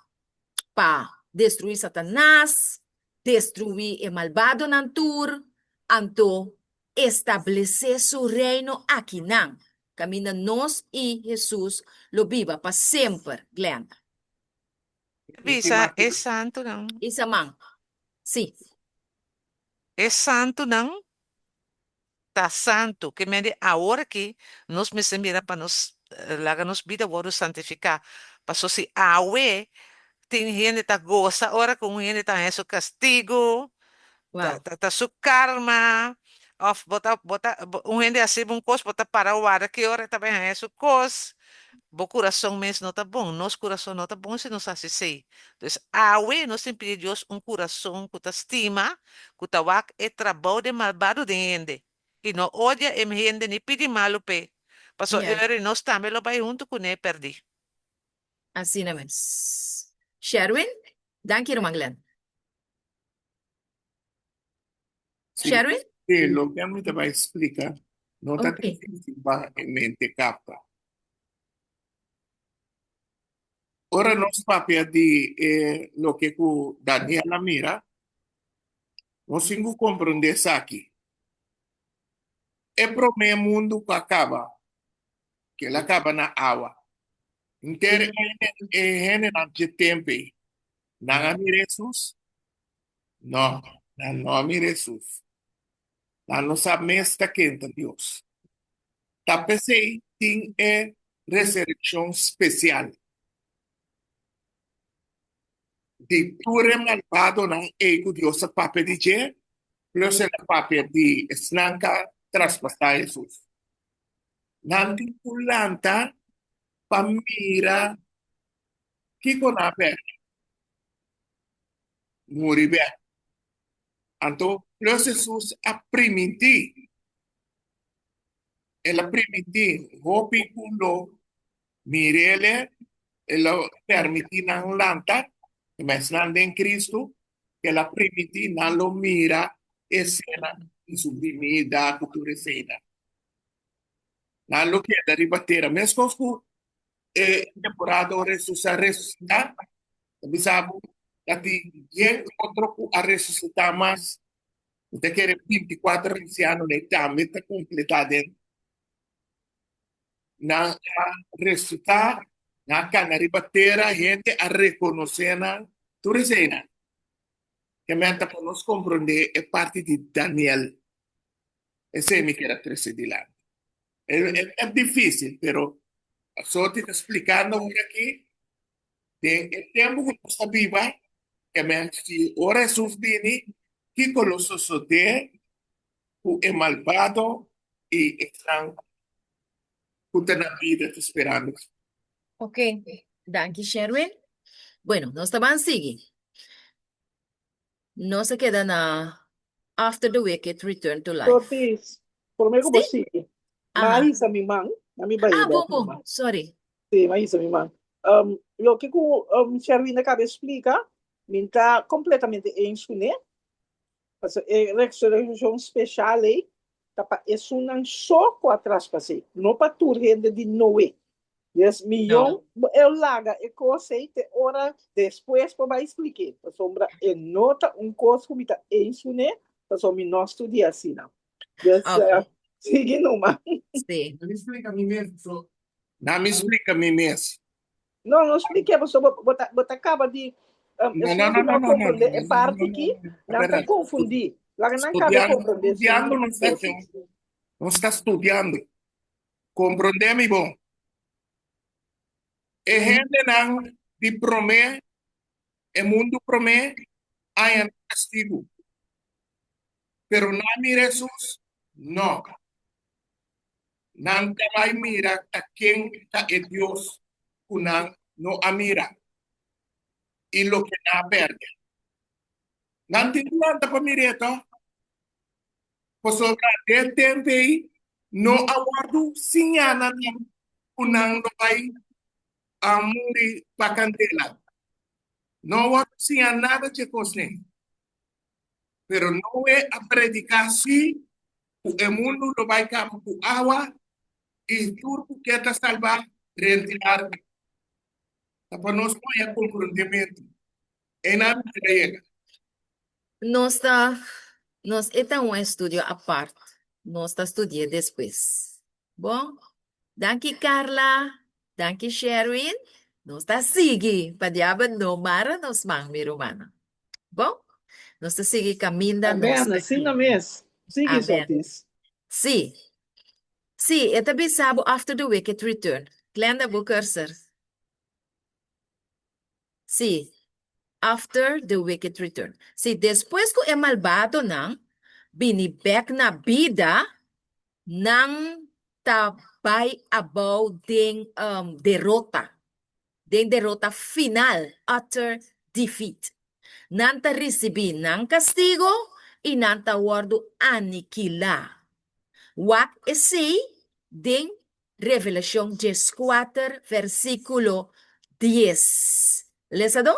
pa destruí Satanas, destruí e malbadonan tur, anto establesé su Reino akinan, kaminda nos i Hesus lo biba pa semper. Glenda. Bisa e santunan. Isa man. Sí. E santunan ta santu. Ke mende awor aki nos mester mira pa nos laga nos bida wòrdu santifiká. Paso si awe tin hende ta gosa ora ku un hende ta haña su kastigu, ta ta ta su karma, òf bo ta bo ta un hende hasi bo un kos bo ta para warda ki ora e ta bai haña su kos, bo kurason mes no ta bon. Nos kurason no ta bon si nos hasi esei. Dus awe nos tin pidi Dios un kurason ku ta stima ku ta wak e trabou den malbado den hende, i no odia e hende ni pidi malu p'e, pasobra e ora nos tambe lo bai huntu kuné pèrdí. Asina mes. Sherwin, Danki ruman Glenn. Sí, Sherwin? sí, loke mi ta bai splika no ta Ok. difícil pa e mente kapta. Ora nos papia di e loke ku Daniel a mira, nos tin ku komprondé esaki. E promé mundu ku a kaba, ku el a kaba na awa. Henter e hendenan dje tempu ei, nan a mira Hesus? No, nan no a mira Hesus. Nan no sa mes ta ken ta Dios. Ta p'esei tin e resurekshon spesial di tur e malbadonan ei ku Dios a papia di dje, plus el a papia di esnan ku a traspasá Hesus. Nan tin ku lanta pa mira kiko nan a pèrdè, muri bèk. Anto, plus Hesus a primintí El a primintí hopi ku lo mir'El, El a permití nan lanta, i esnan den Kristu, El a primintí nan lo mira esena di su binida ku tur eseinan. Nan lo keda riba tera, meskos ku e temporada ora Hesus a resusitá, ta bisa bo, ta tin yen otro ku a resusitá mas. Mi ta kere 24 ansianonan ei tambe ta kompletá den. Nan a resusitá, nan a kana riba tera, hende a rekonosé nan, tur eseinan. Ke men ta pa nos komprondé e parti di Daniel. Esei mi kier a trese dilanti. E e difísil, pero Soti ta splikando awor aki Den e tempu ku nos ta biba, ke men si ora Hesus bini, kiko lo sosodé ku e malbado i esnan ku ta na bida ta sperando? Ok, danki Sherwin. Bueno, nos ta ban sigui. Nos a keda na After the Wicked Return to Life. Ortiz, promé ku bo Sí? sigui, m'a Aha. hisa mi man, na mi bai Ah, bèk bon, mi bon, man. sorry. Sí, m'a hisa mi man. Um, loke ku um, Sherwin a kaba e splika, mi ta kompletamente eens kuné. Pasobra e resurekshon speshal ei ta pa esunnan so ku a traspas'é, no pa tur hende di Noe. Des miyon e laga e kos ei te ora despues por bai splik'é, pasobra e no ta un kos ku mi ta eens kuné, pasobra mi no studia asina. Des sigui numa. Sí. Na mi splika mi mes, so. Na mi splika mi mes. No, no splik'é, pasobra bo ta bo ta kaba di No, no, esun no, ku no, no a no, no, komprondé no, e no, no, parti no, aki, no, nan ta Espera. konfundí. Laga nan kaba Studiando, komprondé su studiando nos ta, tesis. nos ta studiando. Komprondé mi bon. E hendenan di promé, e mundu promé, haña nan kastigu. Pero nan mira Hesus? No. Nan ta bai mira ta ken ta e Dios ku nan no a mira i loke nan a pèrdè. Nan tin ku lanta pa mir'é tò, pasobra den tempu ei no a wòrdu siñá na nan ku nan lo bai a muri pa kandela. No a wòrdu siñá nada dje kosnan. Pero Noe a prediká sí ku e mundu lo bai kaba ku awa i tur ku ke ta salbá drenta e arka. Ta pa nos haña komprondementu. Einan mi ta yega. Nos ta, nos e ta un estudio apart. Nos ta studi'é despues. Bon, danki Carla, danki Sherwin. Nos ta sigui pa diabel no mara nos man, mi rumannan. Bon, nos ta sigui kaminda nos Amen, ta asina kere. mes. Sigui, Amen. Sotis. Sí. Sí, e ta bisa bo after the wicked return. Glenda, bo cursor. Sí, after the wicked return. Sí, despues ku e malbadonan bini bèk na bida, nan ta bai abou den derota, den derota final, utter defeat. Nan ta risibí nan kastigo i nan ta wòrdu anikilá. Wak esei den Revelashon dieskuater versíkulo dies. Lesa do?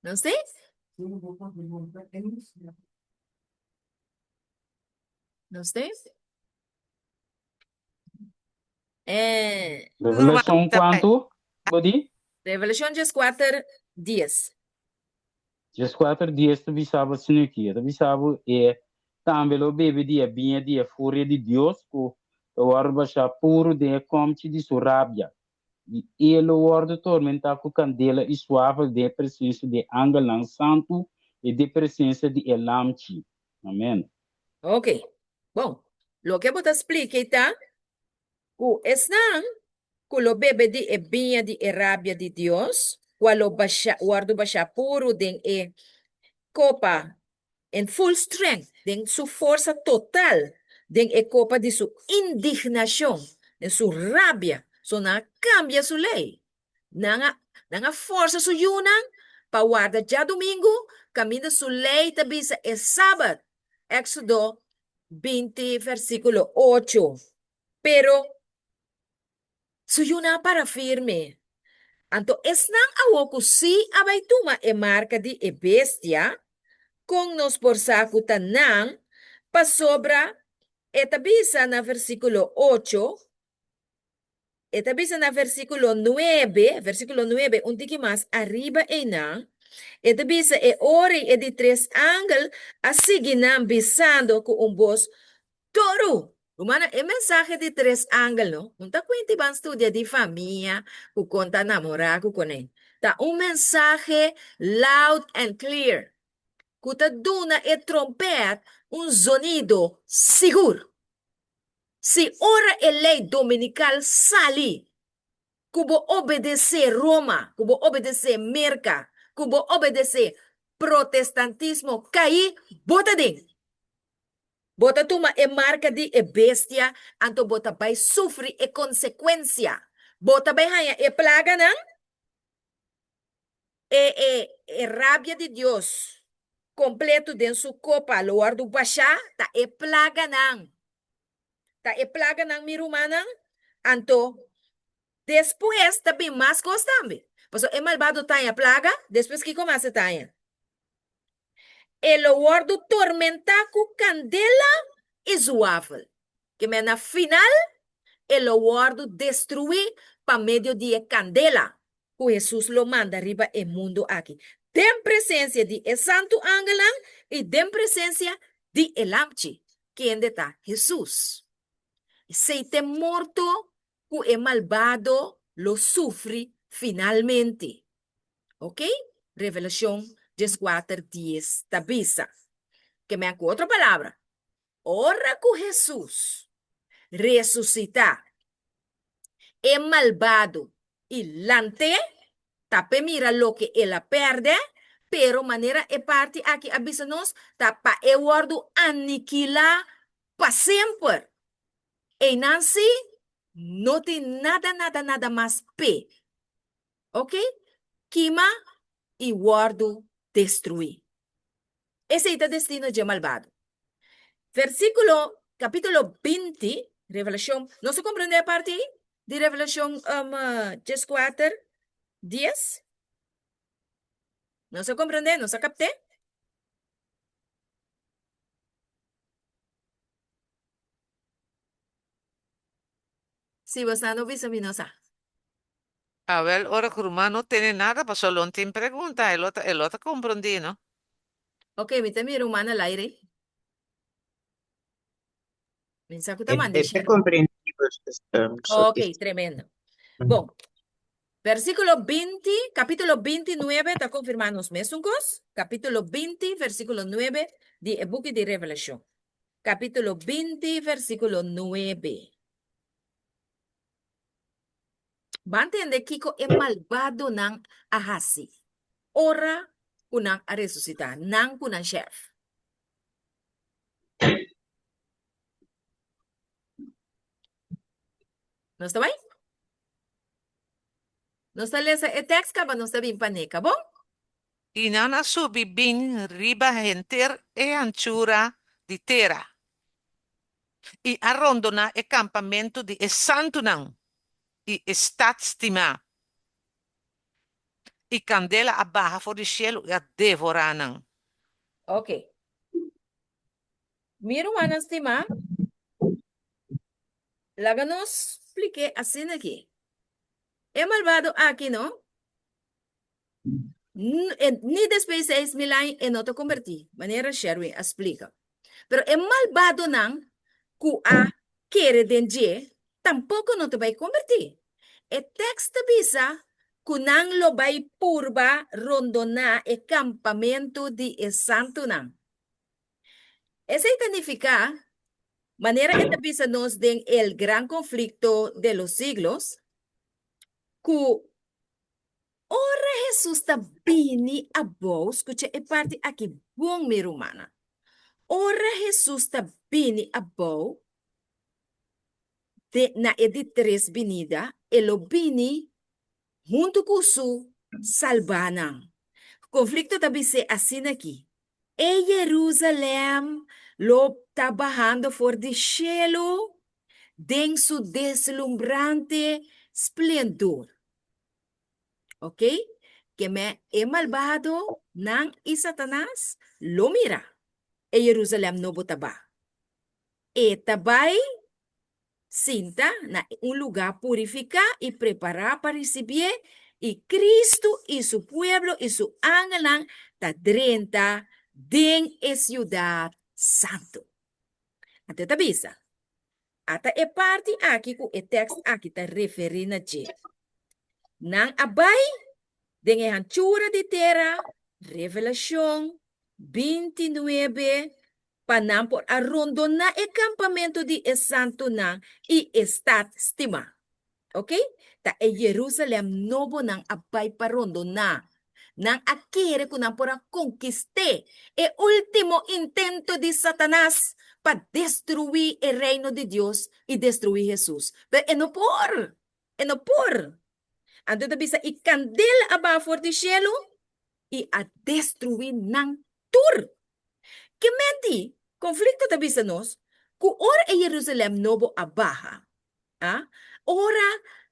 Nos tin? Nos tin? Eh. Revelashon kuantu, bo di? Revelashon dieskuater dies. Dieskuater dies ta bisa bo asina aki, e ta bisa bo e tambe lo bebe di e biña di e furia di Dios ku ta wòrdu bashá puru den e kòmchi di su rabia, i e lo wòrdu tormentá ku kandela i suafel den e presensia di e angelnan santu i den presensia di e Lamchi. Amen. Ok. Bon, loke bo ta splika ei ta ku esnan ku lo bebe di e biña di e rabia di Dios, kua lo basha, wòrdu bashá puru den e kopa in full strength, den su forsa total, den e kopa di su indignashon, den su rabia, so nan a kambia su lei. Nan a, nan a forsa su yunan pa warda djadumingu, kaminda su lei ta bisa e sabat, Éxodo 20 versíkulo 8. Pero su yunan a para firme. Anto esnan awor ku sí a bai tuma e marka di e bestia, kon nos por sa ku ta nan? Pasobra e ta bisa na versíkulo 8, E ta bisa na versíkulo nuebe, versíkulo nuebe, un tiki mas ariba einan, e ta bisa, E ora i e di tres angel a sigui nan bisando ku un bos duru. Rumannan, e mensahe di tres angel no, no ta kuenti ban studia di famia ku kon ta namorá ku kuné. Ta un mensahe loud and clear ku ta duna e trompèt un zonido sigur. Si ora e lei dominikal sali ku bo obedesé Roma, ku bo obedesé Merka, ku bo obedesé protestantismo kai, bo ta den. Bo ta tuma e marka di e bestia, anto bo ta bai sufri e konsekuensia. Bo ta bai haña e plaganan, e e e rabia di Dios kompleto den su kopa lo wòrdu bashá, ta e plaganan. Ta e plaganan, mi rumannan. Anto, despues ta bin mas kos tambe. Pasobra e malbado ta haña plaga, despues kiko mas e ta haña? E lo wòrdu tormentá ku kandela i zuafel. Ke men na final e lo wòrdu destruí pa medio di e kandela ku Hesus lo manda riba e mundu aki, den presensia di e santu angelnan i den presensia di e Lamchi, kende ta Hesus. Esei ta e morto ku e malbado lo sufri finalmente. Ok? Revelashon dieskuater dies ta bisa. Ke men ku otro palabra, ora ku Hesus resusitá e malbado i lant'é, ta p'e mira loke el a pèrdè, pero manera e parti aki a bisa nos, ta pa e wòrdu anikilá pa semper. Einan sí, no tin nada, nada, nada mas p'e. Ok, kima i wòrdu destruí. Esei ta destino dje malbado. Versíkulo, kapítulo 20, Revelashon, nos a komprendé e parti ei di Revelashon um, 14, 10? Nos a komprendé, nos a kapt'é? Si bo sa no bisa mi no sa. Awel, ora ku ruman no tene nada pasobra lo no tin pregunta, e lo ta e lo ta komprondí, no? Ok, mi ta mira un man al aire. Mi sa ku ta E, manda e ta share. komprendí, so Ok, tremendo. Bon, versíkulo 20, kapítulo 29 ta konfirmá nos mesun kos. Kapítulo 20, versíkulo 9 di e buki di Revelashon. Kapítulo 20, versíkulo 9. Ban tende kiko e malbadonan a hasi ora ku nan a resusitá, nan ku nan shèf. Nos ta bai? Nos ta lesa e tèks kaba nos ta bin pa neka, bon? I nan a subi bin riba henter e hanchura di tera i a rondoná e kampamentu di e santunan i e stat stimá. I kandela a baha for di shelu i a devorá nan. Ok. Mi rumannan stimá, laga nos splik'é asina aki. E malbado aki no, Ni despues di 6000 aña e no ta kombertí, manera Sherwin a splika. Pero e malbadonan ku a kere den dje tampoko no ta bai kombertí. E tèks ta bisa ku nan lo bai purba rondoná e kampamentu di e santunan. Esei ta nifiká, manera e ta bisa nos den El Gran Conflicto de los Siglos, ku Ora Hesus ta bini abou, skucha e parti aki bon, mi rumannan. Ora Hesus ta bini abou de na e di tres binida, e lo bini huntu ku su salbánan. Konflikto ta bis'é asina aki, E Jerusalèm lo ta bahando for di shelu den su deslumbrante splendor. Ok? Ke me e malbado nan i Satanas lo mira e Jerusalèm nobo ta ba. E ta bai sinta na un lugá purifiká i prepará pa risibié, i Kristu i su pueblo i su angelnan ta drenta den e siudat santu. Anto e ta bisa, Ata e parti aki ku e tèkst aki ta referí na dje. Nan a bai den e hanchura di tera, Revelashon 29, pa nan por a rondoná e kampamentu di e santunan i e stat stimá. Oke? Ta e Jerusalèm nobo nan a bai pa rondoná. Nan a kere ku nan por a konkist'é, e último intento di Satanas pa destruí e Reino di Dios i destruí Hesus. Pero e no por! E no por! Anto e ta bisa, I kandela a baha for di shelu i a destruí nan tur. Ke menti konflikto ta bisa nos ku ora e Jerusalèm nobo a baha, a? Ora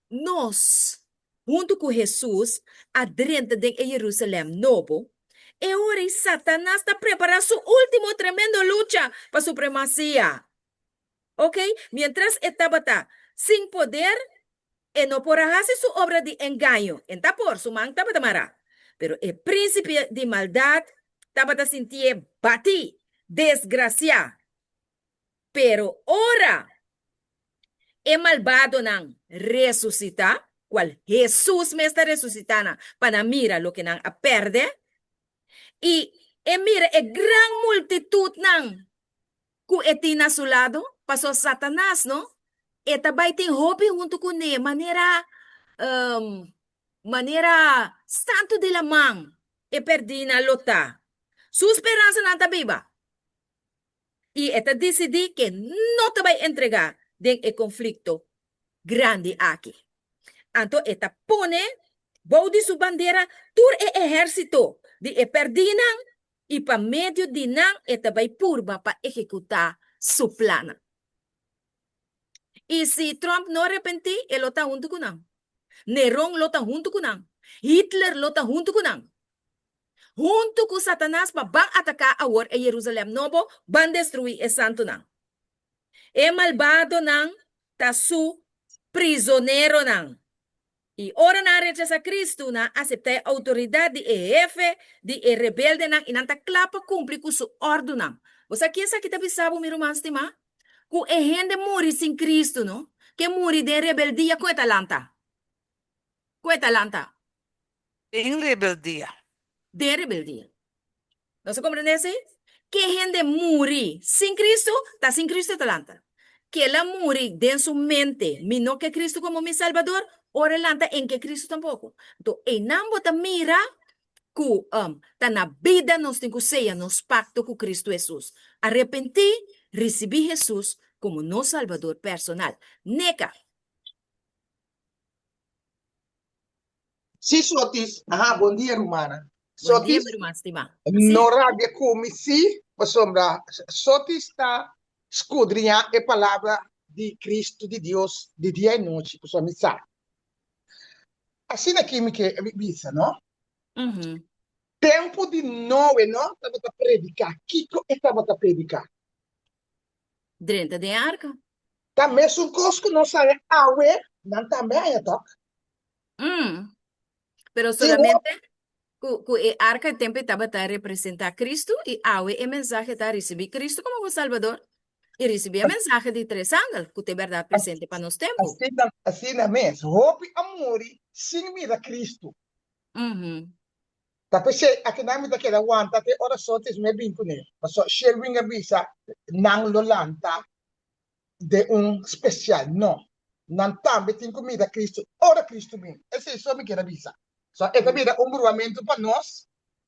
nos, huntu ku Hesus, a drenta den e Yerusalèm nobo, e ora ei Satanas ta prepará su último tremendo lucha pa supremasia. Ok, miéntras e tabata sin poder, e no por a hasi su obra di engaño. E ta por, su man tabata mará. Pero e prínsipe di maldat tabata sintié batí, desgrasiá. Pero ora e malbadonan resusitá, kual Hesus mes ta resusitá nan pa nan mira loke nan a pèrdè, i e mira e gran multitutnan ku e tin na su lado, pasobra Satanas no, e ta bai tin hopi huntu kuné, manera manera santu di laman e pèrdínan lo ta. Su speransanan ta biba, i e ta disidí ke no ta bai entregá den e konflikto grandi aki. Anto e ta pone bou di su bandera tur e ehérsito di e pèrdínan i pa medio di nan e ta bai purba pa ehekutá su plannan. I si Trump no arepentí, e lo ta huntu ku nan. Neron lo ta huntu ku nan. Hitler lo ta huntu ku nan. Huntu ku Satanas pa ban ataká awor e Jerusalèm Nobo, ban destruí e santunan. E malbadonan ta su prizoneronan. I ora nan a rechasá Kristu, nan a aseptá e outoridat di e hefe di e rebeldenan i nan ta kla pa kumpli ku su òrdunan. Bo sa ki esaki ta bisa bo, mi ruman stimá? Ku e hende muri sin Kristu, no? Ke muri den rebeldia, kon e ta lanta? Kon e ta lanta? Den rebeldia. Den rebeldia. Nos a komprendé esei? Ke hende muri sin Kristu, ta sin Kristu e ta lanta. Ke el a muri den su mente, mi no ke Kristu komo mi Salbador, ora e lanta en ke Kristu tampoko. Anto einan bo ta mira ku ta na bida nos tin ku seya nos pakto ku Kristu Hesus. Arepentí, risibí Hesus komo nos Salbador personal. Neka! Sí, Sotis. Aha, bon dia, rumannan. Bon dia, Sotis, mi ruman stimá. Sí. no rabia ku mi, sí, pasobra Sotis ta skudriñá e palabra di Kristu di Dios di dia i nochi, pasobra mi sa. Asina ki mi ke bisa, no? Mhm. Tempu di Noe, no, tabata prediká. Kiko e tabata prediká? Drenta den arka. Ta mesun kos ku nos haña awe, nan tambe haña tòg? Mm. Pero Tin hopi. solamente ku ku e arka e tempu e tabata representá Kristu i awe e mensahe ta risibí Kristu komo bo Salbador i risibí e mensahe di tres angel ku ta e bèrdat presente pa nos tempu. Asina, asina mes. Hopi a muri sin mira Kristu. Mhm. Ta p'esei akinan mi ta keda wanta te ora Sotis me bin kuné. Pasobra Sherwin a bisa nan lo lanta den un spesial. No, nan tambe tin ku mira Kristu ora Kristu bin. Esei so mi kier a bisa. So e ta bira un bruamentu pa nos,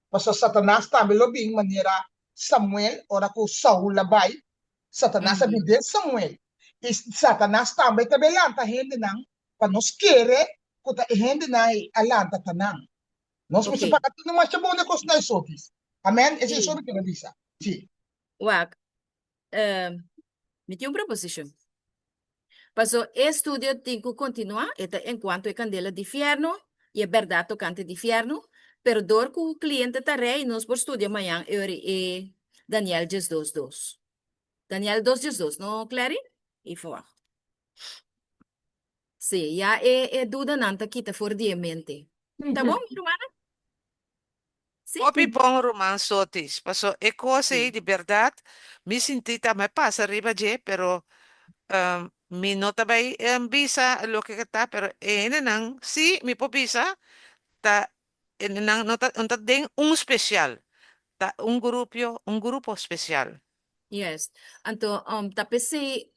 pasobra Satanas tambe lo bin manera Samuel ora ku Saul a bai. Satanas a bin den Samuel. I Satanas tambe ta bin lanta hendenan pa nos kere ku ta e hendenan ei a lanta ta nan. Nos mester Ok. paga tinu masha bon de kosnan ei sotis. Amen. Esei Sí. so mi kier a bisa. Sí. Wak, eh, mi tin un proposishon. Paso e studio tin ku kontinuá, e ta enkuanto e kandela di fièrnu i e bèrdat tokante di fièrnu, pero dor ku kliente ta rei nos por studia mañan e ora e Daniel 12 dos. Daniel 2 12, no Clary? Even wacht. Sí, ya e e dudanan ta kita for di e mente. Ta bon, mi rumannan? Sí? Hopi bon ruman Sotis, paso e kos ei Sí. di bèrdat mi sinti ta mi pasa riba dje pero mi no ta bai bisa loke ke ta pero e hendenan si mi por bisa ta nan no ta no ta den un spesial ta un grupio un grupo spesial. Yes. Anto ta p'esei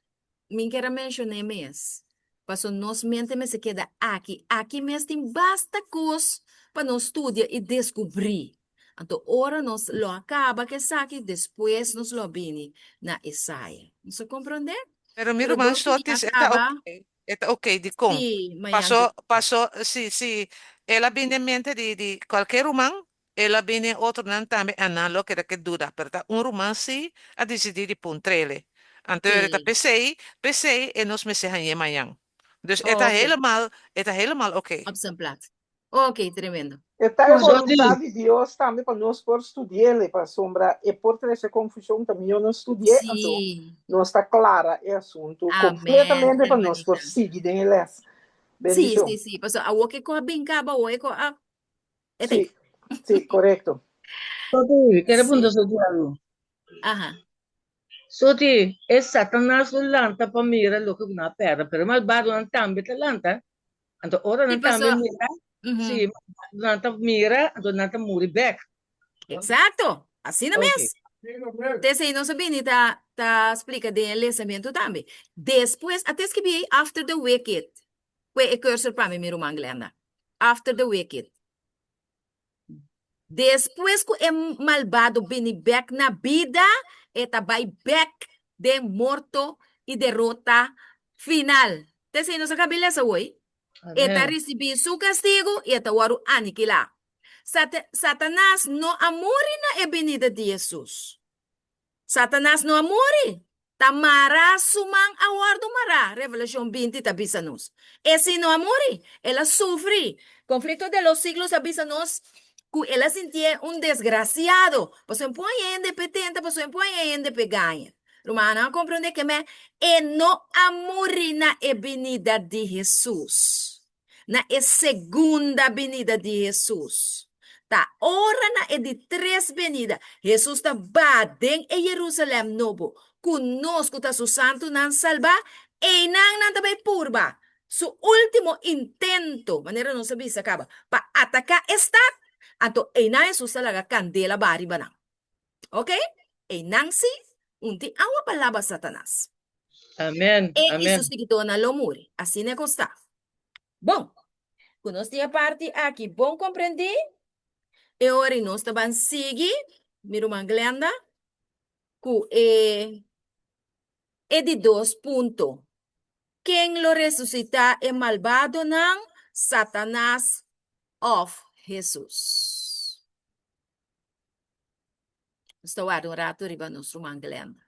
Mi kier a mencion'é mes, paso nos mente mester keda aki. Aki mes tin basta cos pa nos studia y descubrí. Anto ora nos lo a caba cu esaki, despues nos lo a bini na esaya. Nos a comprende? Pero mi Pero ruman dor cu mi a Sotis e ta caba, ok, e ta ok, dikon? sí, mañan Paso, paso, si, si el a bini den mente di, di cualkier ruman, El a bini e otronan tambe a nan lo keda ke duda, pero ta un ruman sí a disidí di puntr'ele. Anto e ta Sí. p'esei, p'esei e nos mester hañ'é mañan. Dus e ta Oké. helemaal, e ta helemaal oké. Op zijn plaats. Oké, tremendo. E ta e Soti, boluntat di Dios tambe pa nos por studi'el, pasobra e por trese konfushon, ta mihó nos studi'é, anto Sí. nos ta klara e asuntu Amén, kompletamente pa nos por hermanita. sigui den e lès. Sí, Bendishon. sí, sí. Pasobra awor ke ko a bin kaba, awor e ko a e ta Sí, sí, korekto. Soti, mi kere punta Sí. Soti algu. Aha. Soti, e Satanas lo lanta pa mira loke ku nan a pèrdè, pero e malbadonan tambe ta lanta. Anto ora Sí, nan tambe paso. mira, Ujú. sí, nan ta mira, anto nan ta muri bèk. Exacto. Asina Ok. mes. Tesei nos a bini ta ta splika den e lesamentu tambe. Despues, a ta skibi ei after the wicked. Kue e cursor pa mi, mi ruman Glenda. After the wicked. Despues ku e malbado bini bèk na bida, e ta bai bèk den morto i derota final. T'esei nos a kabi lesa awor. E ta Amèn. risibí su kastigu i e ta wòrdu anikilá. Satanas no a muri na e binida di Hesus. Satanas no a muri. Ta mará su man a wòrdu mará, Revelashon 20 ta bisa nos. E si no a muri, el a sufri. Conflicto de los Siglos a bisa nos ku el a sintié un desgrasiado, pasobra e pon hende p'e tenta, pasobra e pon hende p'e gaña. Rumannan a komprondé ke me e no a muri na e binida di Hesus. na e segunda binida di Hesus. Ta ora na e di tres binida, Hesus ta ba den e Jerusalèm nobo ku nos ku ta su santunan salbá, einan nan ta bai purba su último intento, manera nos a bisa kaba, pa ataká e stat, anto einan Hesus ta laga kandela ba riba nan. Ok? Einan sí, un tin awa pa laba Satanas. Amén, E i amén. su siguidónan lo muri. Asina e kos ta. Bon, ku nos tin e parti aki bon komprendí, e ora i nos ta ban sigui, mi ruman Glenda, ku e e di dos punto. Ken lo resusitá e malbadonan, Satanas òf Hesus? Nos ta warda un ratu riba nos ruman Glenda.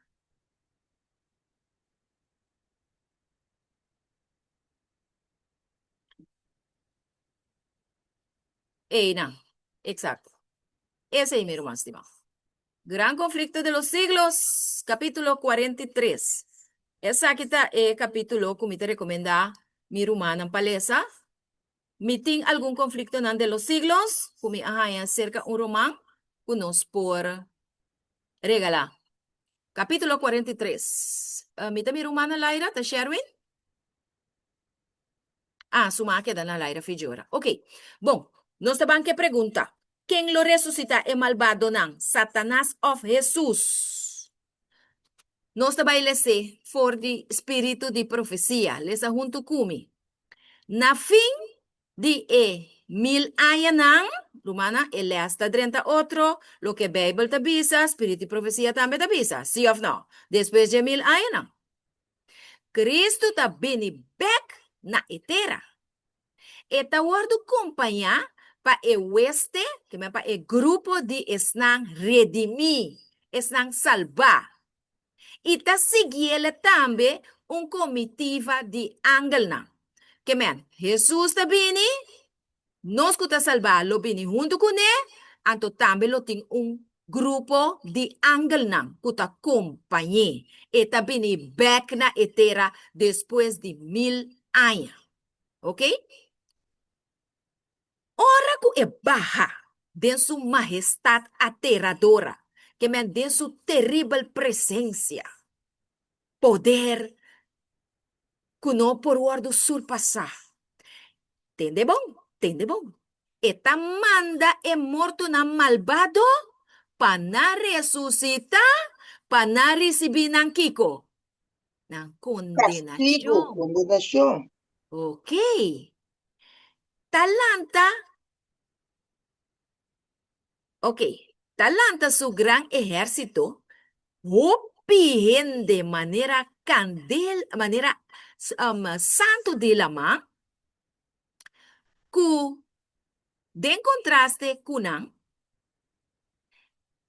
Einan, exacto. Esei mi ruman stimá. Gran Conflicto de los Siglos, capítulo 43. Esaki ta e capítulo ku mi ta recomendá mi rumannan pa lesa. Mi tin algun conflictonan de los siglos ku mi a haña serka un ruman ku nos por regalá. Capítulo 43. Mi ta mi ruman na laira, ta Sherwin? Ah, su man a keda na laira fijora. Ok. Bon, nos ta ban ke pregunta. Ken lo resusitá e malbadonan, Satanas òf Hesus? Nos ta bai les'é for di spiritu di profesia. Lesa huntu ku mi. Na fin di e mil añanan, rumannan, e lès ta drenta otro, loke Beibel ta bisa, spiritu di profesia tambe ta bisa, sí òf nò? Despues dje mil añanan, Kristu ta bini bèk na e tera. E ta wòrdu kompañá pa e weste, ke men pa e grupo di esnan redimí, esnan salbá. I ta siguiele tambe un komitiva di angelnan. Ke men, Hesus ta bini, nos ku ta salbá lo bini huntu kuné, anto tambe lo tin un grupo di angelnan ku ta kompañ'é. E ta bini bèk na e tera despues di mil aña. Oke? Ora ku e baha den su mahestat ateradora, ke men den su teribel presensia, poder ku no por wòrdu surpasá. Tende bon, tende bon. E ta manda e mortonan malbado pa nan resusitá, pa nan risibí nan kiko? Nan Kastigu, kondenashon. kondenashon. Oké. Ta lanta, ok, ta lanta su gran ehérsito, hopi hende manera kandel, manera santu di laman, ku den kontraste ku nan,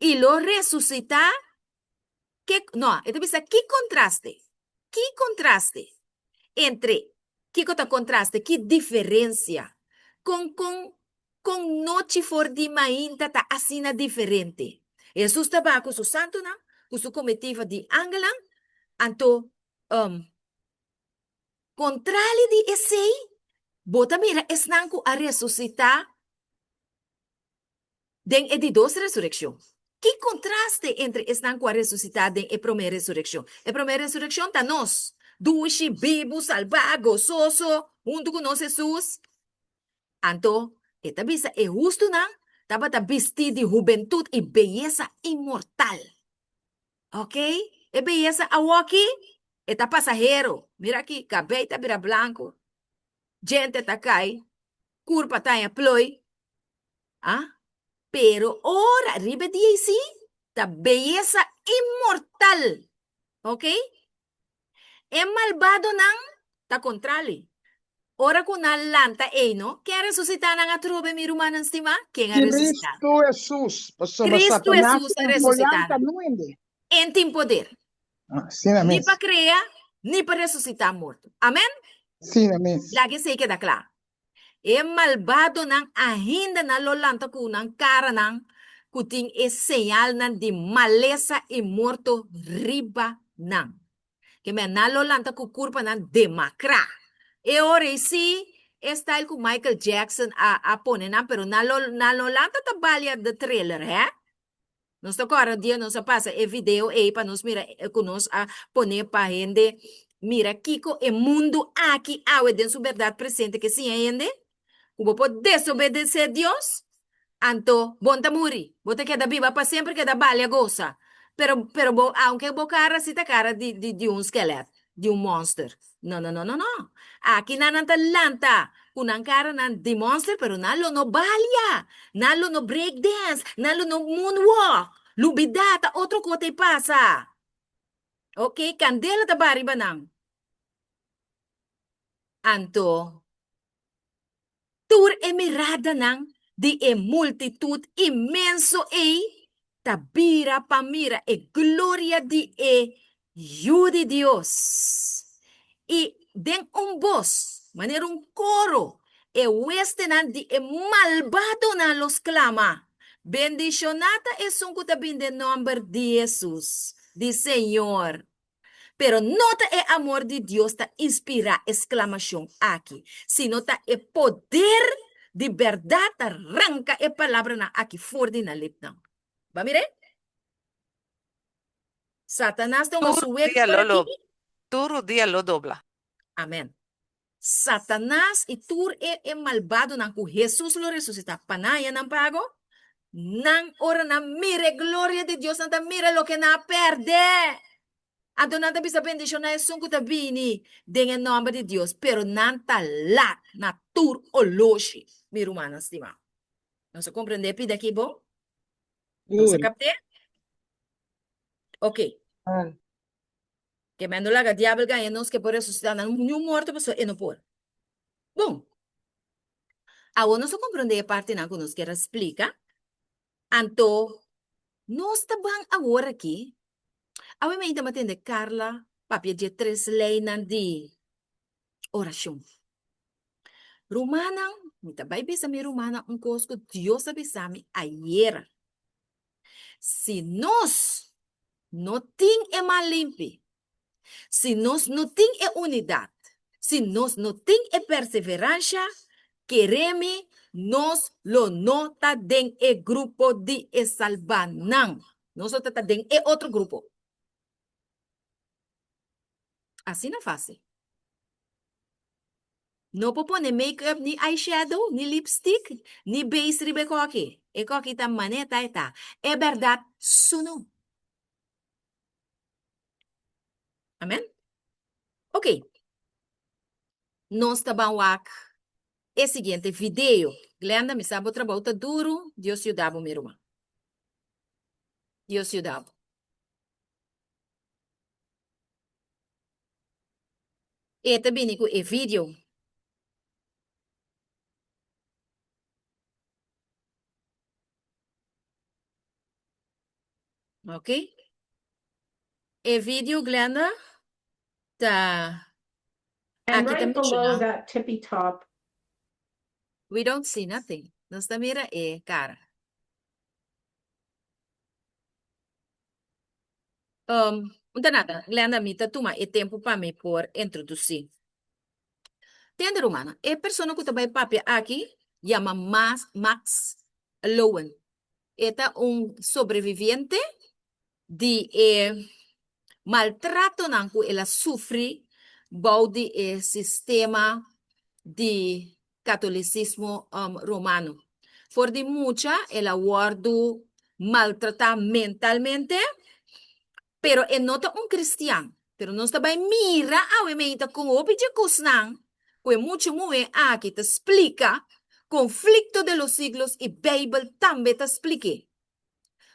i lo resusitá Ke, no, e ta bisa ki kontraste, ki kontraste entre Kiko ta kontraste? Ki diferensia? Kon kon kon nochi for di mainta ta asina diferente? Hesus ta baha ku su santunan, ku su komitiva di angelnan, anto um kontrali di esei, bo ta mira esnan ku a resusitá Den e di dos resurekshon. Ki kontraste entre esnan ku a resusitá den e promé resurekshon! E promé resurekshon ta nos, dushi, bibu, salbá, gososo, huntu ku nos Hesus. Anto, e ta bisa e hustunan tabata bistí di hubentut i beyesa inmortal. Oke, e beyesa awoki e ta pasahero. Mira aki, kabei ta bira blanku, djente ta kai, kurpa ta haña ploi. Ah, pero ora riba e dia ei sí, ta beyesa inmortal. Ok? E malbadonan ta kontrali. Ora ku nan lanta ei, no? Ken a resusitá nan atrobe, mi rumannan stimá? Ken a resusitá? Cristo Hesus, pasobra Cristo Satanas Hesus a no resusitá lanta nan. nun hende. En tin poder. Asina Ni mes. pa krea, ni pa resusitá morto. Amen? Asina mes. Laga esei keda kla. E malbadonan ainda nan lo lanta ku nan karanan ku tin e señalnan di malesa i morto riba nan. Ke men nan lo lanta ku kurpanan demakrá. E ora ei sí, e style ku Michael Jackson a a pone nan, pero nan lo nan lo lanta ta balia the thriller, hè? Nos ta kòrda dia nos a pasa e video ei pa nos mira ku nos a pone pa hende mira kiko e mundu aki awe den su bèrdat presente ke siña hende ku bo por desobedesé Dios anto bo no ta muri bo ta keda biba pa semper keda balia gosa pero pero bo aunke bo kara si ta kara di di di un skelet di un monster. No, no, no, no, no. Aki nan nan ta lanta ku nan karanan di monster, pero nan lo no balia, nan lo no break dance, nan lo no moonwalk. Lubidá, ta otro kos ta pasa. Ok, kandela ta baha riba nan. Anto, Tur e miradanan di e multitut inmenso ei ta bira pa mira e gloria di e Yu di Dios. I den un bos, manera un koro, e huestenan di e malbadonan lo sklama, Bendishoná ta esun ku ta bin den nòmber di Hesus, di Señor! Pero no ta e amor di Dios ta inspirá e sklamashon aki, sino ta e poder di bèrdat ta ranka e palabranan aki for di nan lipnan. Bo a mir'é? Satanas ta hunga Tur su wega dia por lo lo aki. tur dia lo dobla. Amèn. Satanas i tur e e malbadonan ku Hesus lo resusitá pa nan haña nan pago, nan ora nan mira e gloria di Dios, nan ta mira loke nan a pèrdè. Anto nan ta bisa bendishoná esun ku ta bini den e nòmber di Dios, pero nan ta lat na tur oloshi, mi rumannan stimá. Nos a komprendé e pida akí bon? Nos a kapt'é? Oké. Ke men no laga diabel gaña nos ke por resusitá nan niun morto pasobra e no por. Bon, awor nos a komprondé e partinan ku nos kier a splika, anto nos ta ban awor aki. Awe mainta mi a tende Carla papia dje tres leinan di orashon. Rumannan, mi ta bai bisa mi rumannan un kos ku Dios a bisa mi ayera. Si nos no tin e man limpi, si nos no tin e unidat, si nos no tin e perseveransha, kere mi, nos lo no ta den e grupo di e salbanan. Nos lo ta ta den e otro grupo. Asina fácil. No por pone make-up ni eyeshadow, ni lipstick, ni base riba e koki. E koki ta mane ta e ta. E bèrdat sunu. Amen? Ok. Nos ta ban wak e siguiente video. Glenda, mi sa bo trabou ta duru. Dios yuda bo, mi ruman. Dios yuda bo. E ta bini ku e video. Ok. E video, Glenda, ta. And Aki ta right below menshoná. that tippy top We don't see nothing. Nos ta mira e kara. Um, un ta nada, Glenda, mi ta tuma e tempu pa mi por introdusí. Tende, rumannan, e persona ku ta bai papia aki yama Mas, Max Lowen. E ta un sobreviviente di e maltratonan ku el a sufri bou di e sistema di katolisismo romano. For di mucha el a wòrdu maltratá mentalmente, pero e no ta un kristian. Pero nos ta bai mira awe meinta kon hopi dje kosnan ku e mucha muhé aki ta splika, Conflicto de los Siglos i Beibel tambe ta splik'é.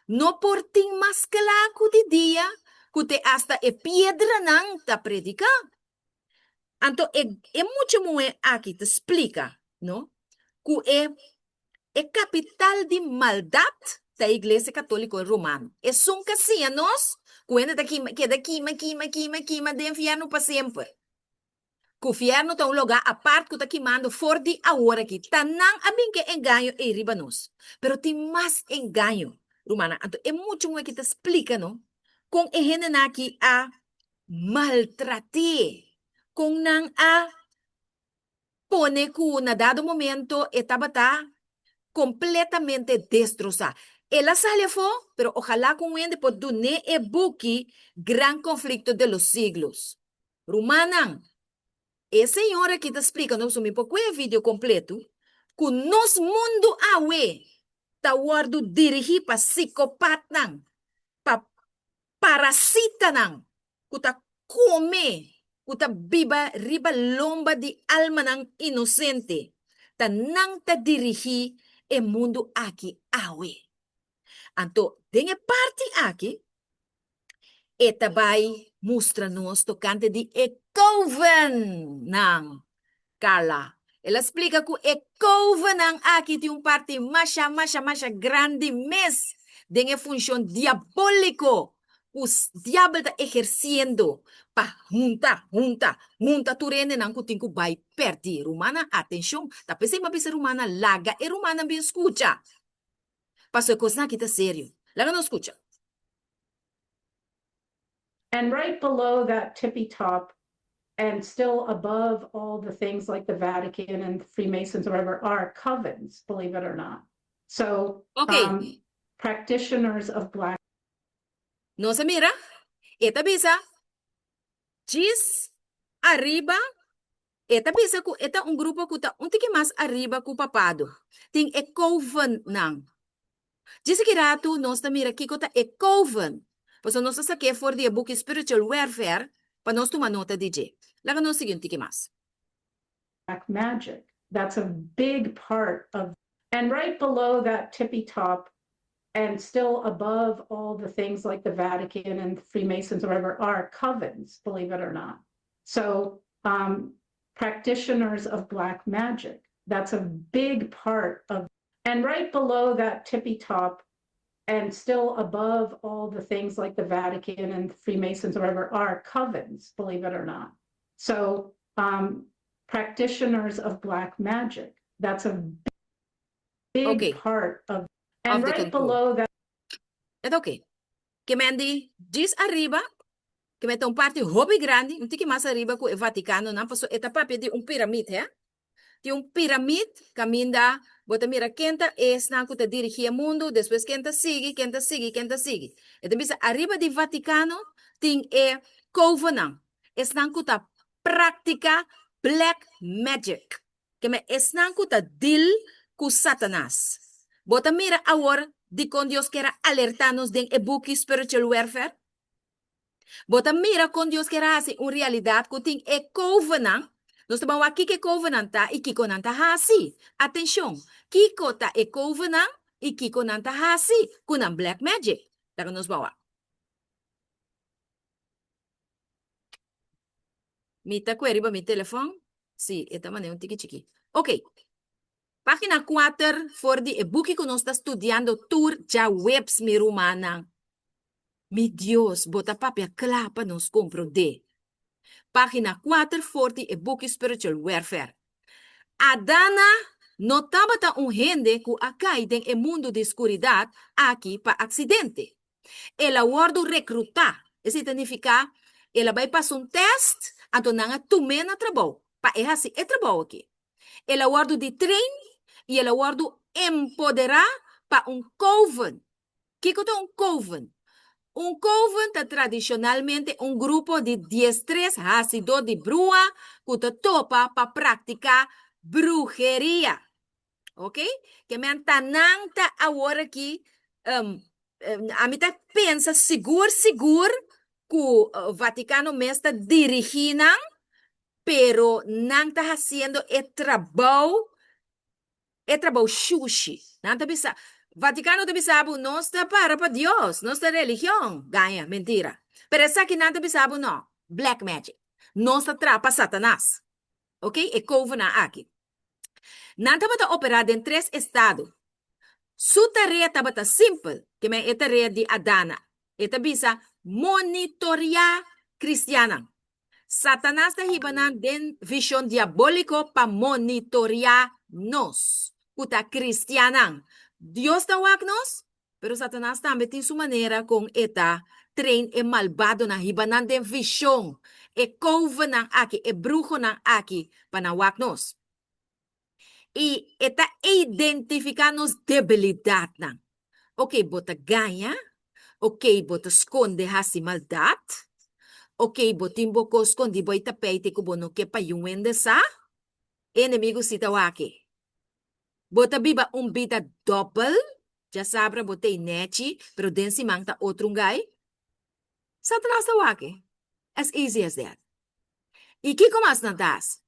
No por tin mas kla ku di dia ku te asta e piedranan ta prediká. Anto e e mucha muhé aki ta splika, no, ku e e kapital di maldat ta e Iglesia Katóliko Romano. Esun ka siña nos ku hende ta kima keda kima kima kima kima den fièrnu pa semper. Ku fièrnu ta un lugá apart ku ta kimando for di awor aki. Ta nan a bin ku e engaño ei riba nos. Pero tin mas engaño, rumannan. Anto e mucha muhé aki ta splika no kon e hendenan aki a maltrat'é, kon nan a pone ku na dado momento e tabata kompletamente destrosá. El a sali afó, pero ojalá ku un hende por dun'é e buki Gran Conflicto de los Siglos. Rumannan, e señor aki ta splika nos, mi por kue e video kompleto, ku nos mundu awe ta wòrdu dirigí pa sikopatnan, pa parasitanan ku ta kome, ku ta biba riba lomba di almanan inosente, ta nan ta dirigí e mundu aki awe. Anto, den e parti aki, E ta bai mustra nos tokante di e kovennan. Carla, El a splika ku e kovennan aki tin un parti masha, masha, masha grandi mes den e funshon diabóliko ku diabel ta ehersiendo pa hunta, hunta, hunta tur hendenan ku tin ku bai pèrdí. Rumannan, atenshon! Ta p'esei mi a bisa rumannan, laga e rumannan bin skucha. Pasobra e kosnan aki ta serio. Laga nos skucha. And right below that tippy top and still above all the things like the Vatican and Freemasons or whatever are covens, believe it or not. So, Ok. um, practitioners of black Nos a mira, e ta bisa djis ariba, e ta bisa ku e ta un grupo ku ta un tiki mas ariba ku papado. Tin e covennan. Djis aki ratu nos ta mira kiko ta e coven, pasobra nos ta sak'é for di e buki Spiritual Warfare pa nos tuma nota di dje. Laga nos sigui un tiki mas. Black magic. That's a big part of And right below that tippy top and still above all the things like the Vatican and Freemasons or whatever are covens, believe it or not. So, um, practitioners of black magic. That's a big part of And right below that tippy top and still above all the things like the Vatican and Freemasons or whatever are covens, believe it or not. So, um, practitioners of black magic. That's a big Okay. part of And Of the right control. below that E ta oké. Ke men di djis ariba, ke men ta un parti hopi grandi, un tiki mas ariba ku e Vaticanonan, pasobra e ta papia di un piramid, hè. Tin un piramid kaminda bo ta mira ken ta esnan ku ta dirigí e mundu, despues ken ta sigui, ken ta sigui, ken ta sigui. E ta bisa ariba di Vatikano tin e kovennan, esnan ku ta praktika black magic, keme esnan ku ta deal ku Satanas. Bo ta mira awor dikon Dios kier a alertá nos den e buki Spiritual Warfare? Bo ta mira kon Dios kier hasi un realidat ku tin e kovennan? Nos ta ban wak kiko e kovennan ta i kiko nan ta hasi. Atenshon! Kiko ta e kovennan i kiko nan ta hasi ku nan black magic? Laga nos ban wak. Mi ta kue riba mi telefòn. Sí, e ta manera un tiki chikí. Oké. Página kuater for di e buki ku nos ta studiando tur djaweps, mi rumannan. Mi Dios, bo ta papia kla pa nos komprondé. Página kuater for di e buki Spiritual Warfare. Adana no tabata un hende ku a kai den e mundu di skuridat aki pa aksidente. El a wòrdu rekrutá, esei ta nifiká el a bai pasa un tèst, anto nan a tum'é na trabou pa e hasi e trabou aki. El a wòrdu di train i el a wòrdu empoderá pa un coven. Kiko ta un coven? Un coven ta tradishonalmente un grupo di diestres hasidó di brua ku ta topa pa praktiká bruheria. Ok? Ke men ta nan ta awor aki, ami ta pensa sigur sigur ku Vatikano mes ta dirigí nan, pero nan ta hasiendo e trabou, e trabou shushi. Nan ta bisa, Vatikano ta bisa bo, nos ta para pa Dios, nos ta religion. Gaña, mentira. Pero esaki nan ta bisa bo, no, black magic. Nos ta traha pa Satanas. Ok, e kovenan aki. Nan tabata operá den tres estado. Su tarea tabata simpel, ke men e tarea di Adana. E ta bisa, Monitoriá kristiannan. Satanas ta hiba nan den vishon diabóliko pa monitoriá nos, ku ta kristiannan. Dios ta wak nos, pero Satanas tambe tin su manera kon e ta train e malbadonan, hiba nan den vishon, e kovenan aki, e bruhonan aki, pa nan wak nos. I e ta identifiká nos debilidatnan. Oke, bo ta gaña. Oke, bo ta skonde hasi maldat. Oke, bo tin bo kos skondí bo i ta peite ku bo no ke pa yun hende sa. E enemigu si ta wak e. Bo ta biba un bida dòbel, djasabra bo ta ei nèchi, pero den siman ta otro un gai. Satanas ta wak e. As easy as that. I kiko mas nan ta hasi?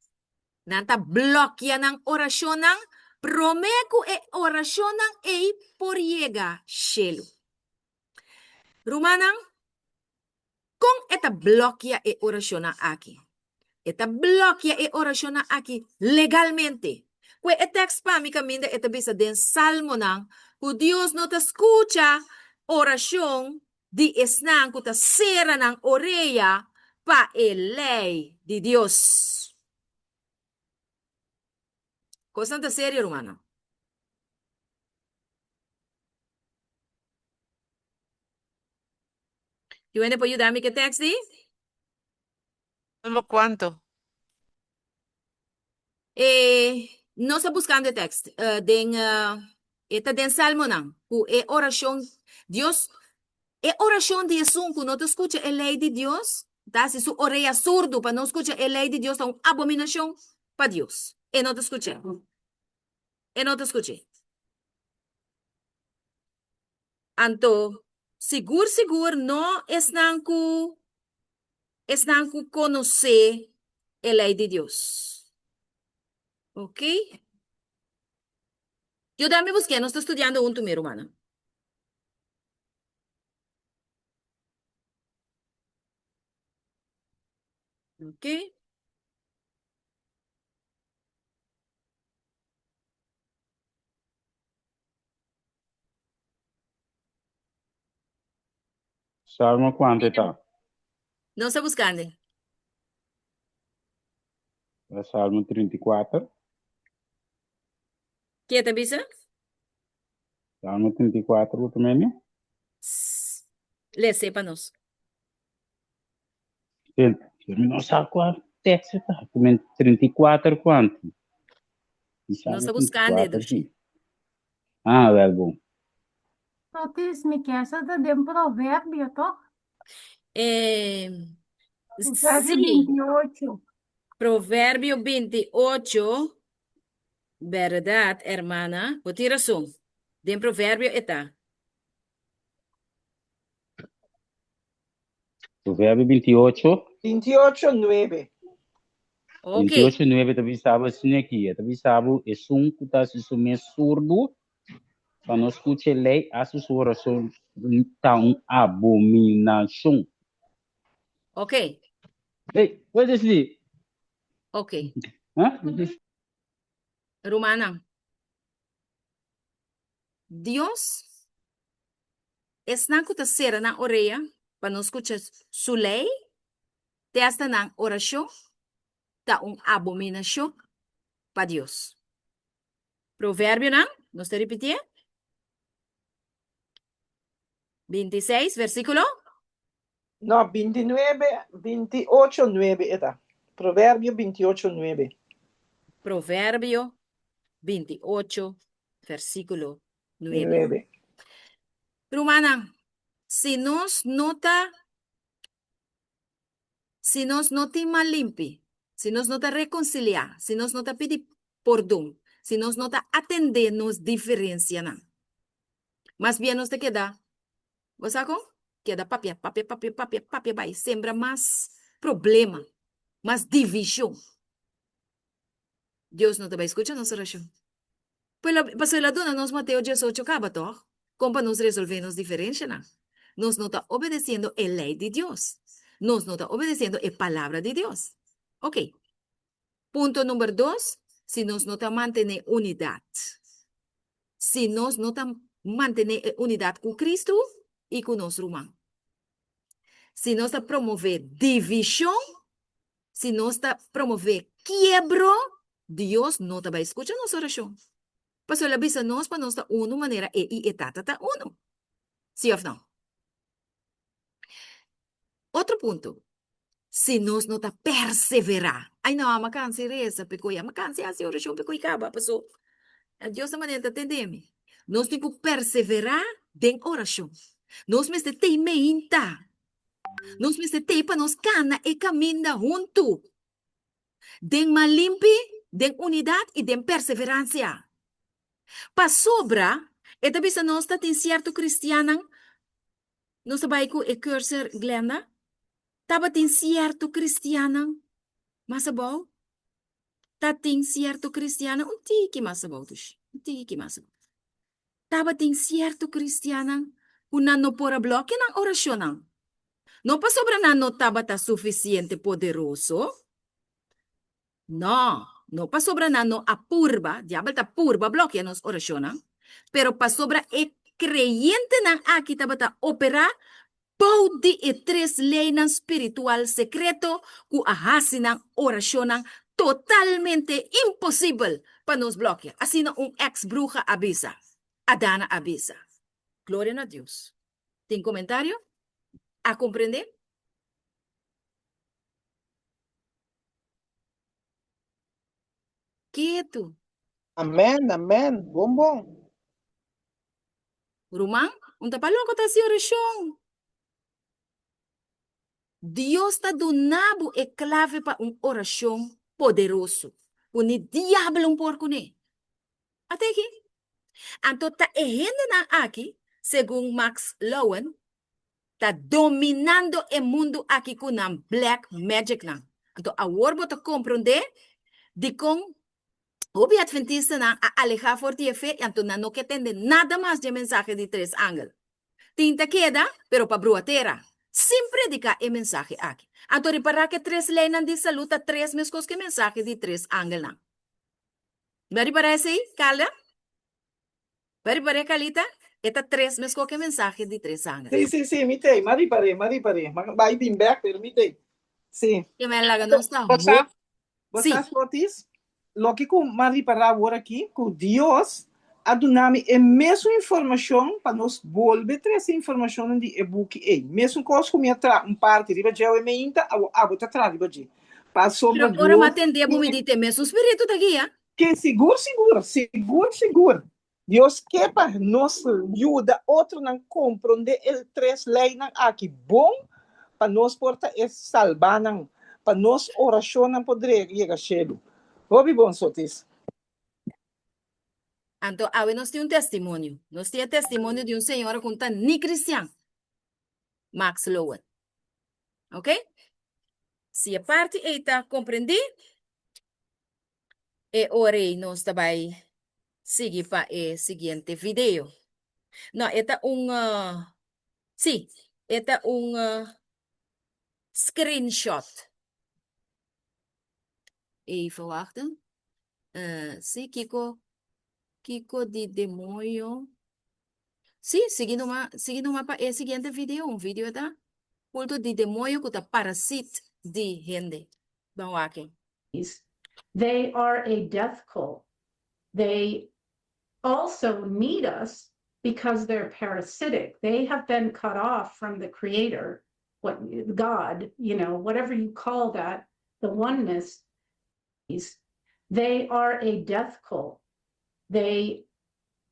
Nan ta blòkia nan orashonnan promé ku e orashonnan ei por yega shelu. Rumannan, kon e ta blòkia e orashonnan aki? E ta blòkia e orashonnan aki legalmente. Kue e tèks pa mi kaminda e ta bisa den Salmonan ku Dios no ta skucha orashon di esnan ku ta sera nan orea pa e lei di Dios. Kosnan ta serio, rumannan. Tin hende por yuda mi ku e tèks di? Salmo kuantu? E nos ta buskando e tèks den e ta den Salmonan ku e orashon Dios e orashon di esun ku no ta skucha e lei di Dios ta hasi su orea surdu pa no skucha e lei di Dios ta un abominashon pa Dios e no ta skuch'é e no ta skuch'é anto sigur sigur no esnan ku esnan ku konosé e lei di Dios. Ok. Yuda mi busk'é, nos ta studiando huntu mi rumannan. Ok. Salmo kuantu e ta? Nos ta buskando. Ta Salmo 34. Ke ta bisa? Salmo 34 bo ta mende? Lese pa nos. Mi no sa kua tekst e ta. 34 kuantu? Nos ta buskando e dushi. Ah, wel bon. Otis, mi kier sa ta den Proverbio, toch? Eh, Proverbio sí. 28. Proverbio 28, bèrdat, hermana, bo tin rason. Den Proverbio e ta. Proverbio 28. 28, nuebe. Ok. 28, nuebe ta bisa bo asina aki, e ta bisa bo, Esun ku ta hasi su mes surdu pa no skucha e lei, hasi su orason ta un abominashon. Ok. Ey, wat is di? Ok. Huh? Rumannan, Dios Esnan ku ta sera nan orea pa no skucha Su lei. Te asta nan orashon ta un abominashon pa Dios. Proverbionan, nos ta ripitié, 26, versíkulo. No, 29, 28, 9 e ta. Proverbio 28, 9. Proverbio 28, versíkulo 9. 9. Rumannan, si nos no ta Si nos no tin man limpi, si nos no ta rekonsiliá, si nos no ta pidi pordon, si nos no ta atendé nos diferensianan, mas bien nos ta keda, bo sa kon? Keda papia, papia, papia, papia, papia bai sembra mas problema, mas divishon. Dios no ta bai skucha nos orashon. Pasobra el a duna nos Mateo diesocho kaba tòg, kon pa nos resolvé nos diferenshanan. Nos no ta obedesiendo e lei di Dios. Nos no ta obedesiendo e Palabra di Dios. Oke. Punto number dos, si nos no ta mantené unidat. Si nos no ta mantené e unidat ku Kristu i ku nos ruman. Si nos ta promové divishon, Si nos ta promové kiebro, Dios no ta bai skucha nos orashon. Pasobra el a bisa nos pa nos ta unu manera e i e Tata ta unu. Sí òf no? Otro punto, si nos no ta perseverá. Ai no, mi a kansa di resa p'e koi, mi a kansa di hasi orashon p'e koi kaba, paso Dios ta manera ta tende mi. Nos tin ku perseverá den orashon. Nos mester tei meinta. Nos mester tei pa nos kana e kaminda huntu, den man limpi, den unidat i den perseveransia. Pasobra e ta bisa nos ta tin sierto kristiannan, nos ta bai ku e cursor Glenda, tabatin sierto kristiannan mas abou, ta tin sierto kristiannan un tiki mas abou tushi, un tiki mas abou. Tabatin sierto kristiannan ku nan no por a blòkia nan orashonnan, no pasobra nan no tabata sufisiente poderoso, nò, no pasobra nan no a purba, diabel ta purba blòkia nos orashonnan, pero pasobra e kreyentenan aki tabata operá bou di e tres leinan spiritual sekreto ku a hasi nan orashonnan totalmente imposibel pa nos blòkia, asina un eks bruha a bisa. Adana a bisa. Gloria na Dios. Tin komentario? A komprendé? Ketu. Amen, amen. Bon bon. Ruman, un ta pa loko ta hasi orashon. Dios ta duna bo e klave pa un orashon poderoso ku ni diabel un por kuné. Ata aki. Anto ta e hendenan aki, segun Max Lowen, ta dominando e mundu aki ku nan black magicnan. Anto awor bo ta komprondé dikon Hopi adventistanan a alehá for di e fe i anto nan no ke tende nada mas dje mensahe di tres angel. Tin ta keda, pero pa brua tera, sin prediká e mensahe aki. Anto ripará ku e tres leinan di salú ta tres meskos ku e mensahe di tres angelnan. Bo a ripará esei, Carla? Bo a ripar'é, Carlita? E ta tres meskos ku e mensahe di tres angel. Sí, sí, sí, mi t'ei. M'a ripar'é, m'a ripar'é. M'a bai bin bèk, pero mi t'ei. Sí. Ke men laga nos ta Bo sa, bo Sí. sa, Sotis, loke ku m'a ripará awor aki, ku Dios a duna mi e mesun informashon pa nos bolbe trese informashonnan di e buki ei. Mesun kos ku mi a traha un parti riba dje awe meinta, awor abo ta traha riba dje. Pasobra Pero ora m'a Dios tende bo mi di te mesun spiritu ta guia. Ke sigur sigur, sigur sigur. Dios ke pa nos yuda otronan komprondé e tres leinan aki bon pa nos por ta e salbánan, pa nos orashonnan por yega shelu. Hopi bon, Sotis. Anto awe nos tin un testimonio. Nos tin e testimonio di un señora ku no ta ni kristian, Max Lowen. Ok? Si e parti ei ta komprendí, E ora ei nos ta bai sigui pa e siguiente video. No, e ta un, sí, e ta un screenshot. Even wachten. Sí, kiko, kiko di demoño. Sí, sigui numa, sigui numa pa e siguiente video. Un video ta culto di demoño ku ta parasit. Di hende. Ban wak e. They are a death cult. They also need us because they're parasitic. They have been cut off from the creator, what God, you know, whatever you call that, the oneness. They are a death cult. They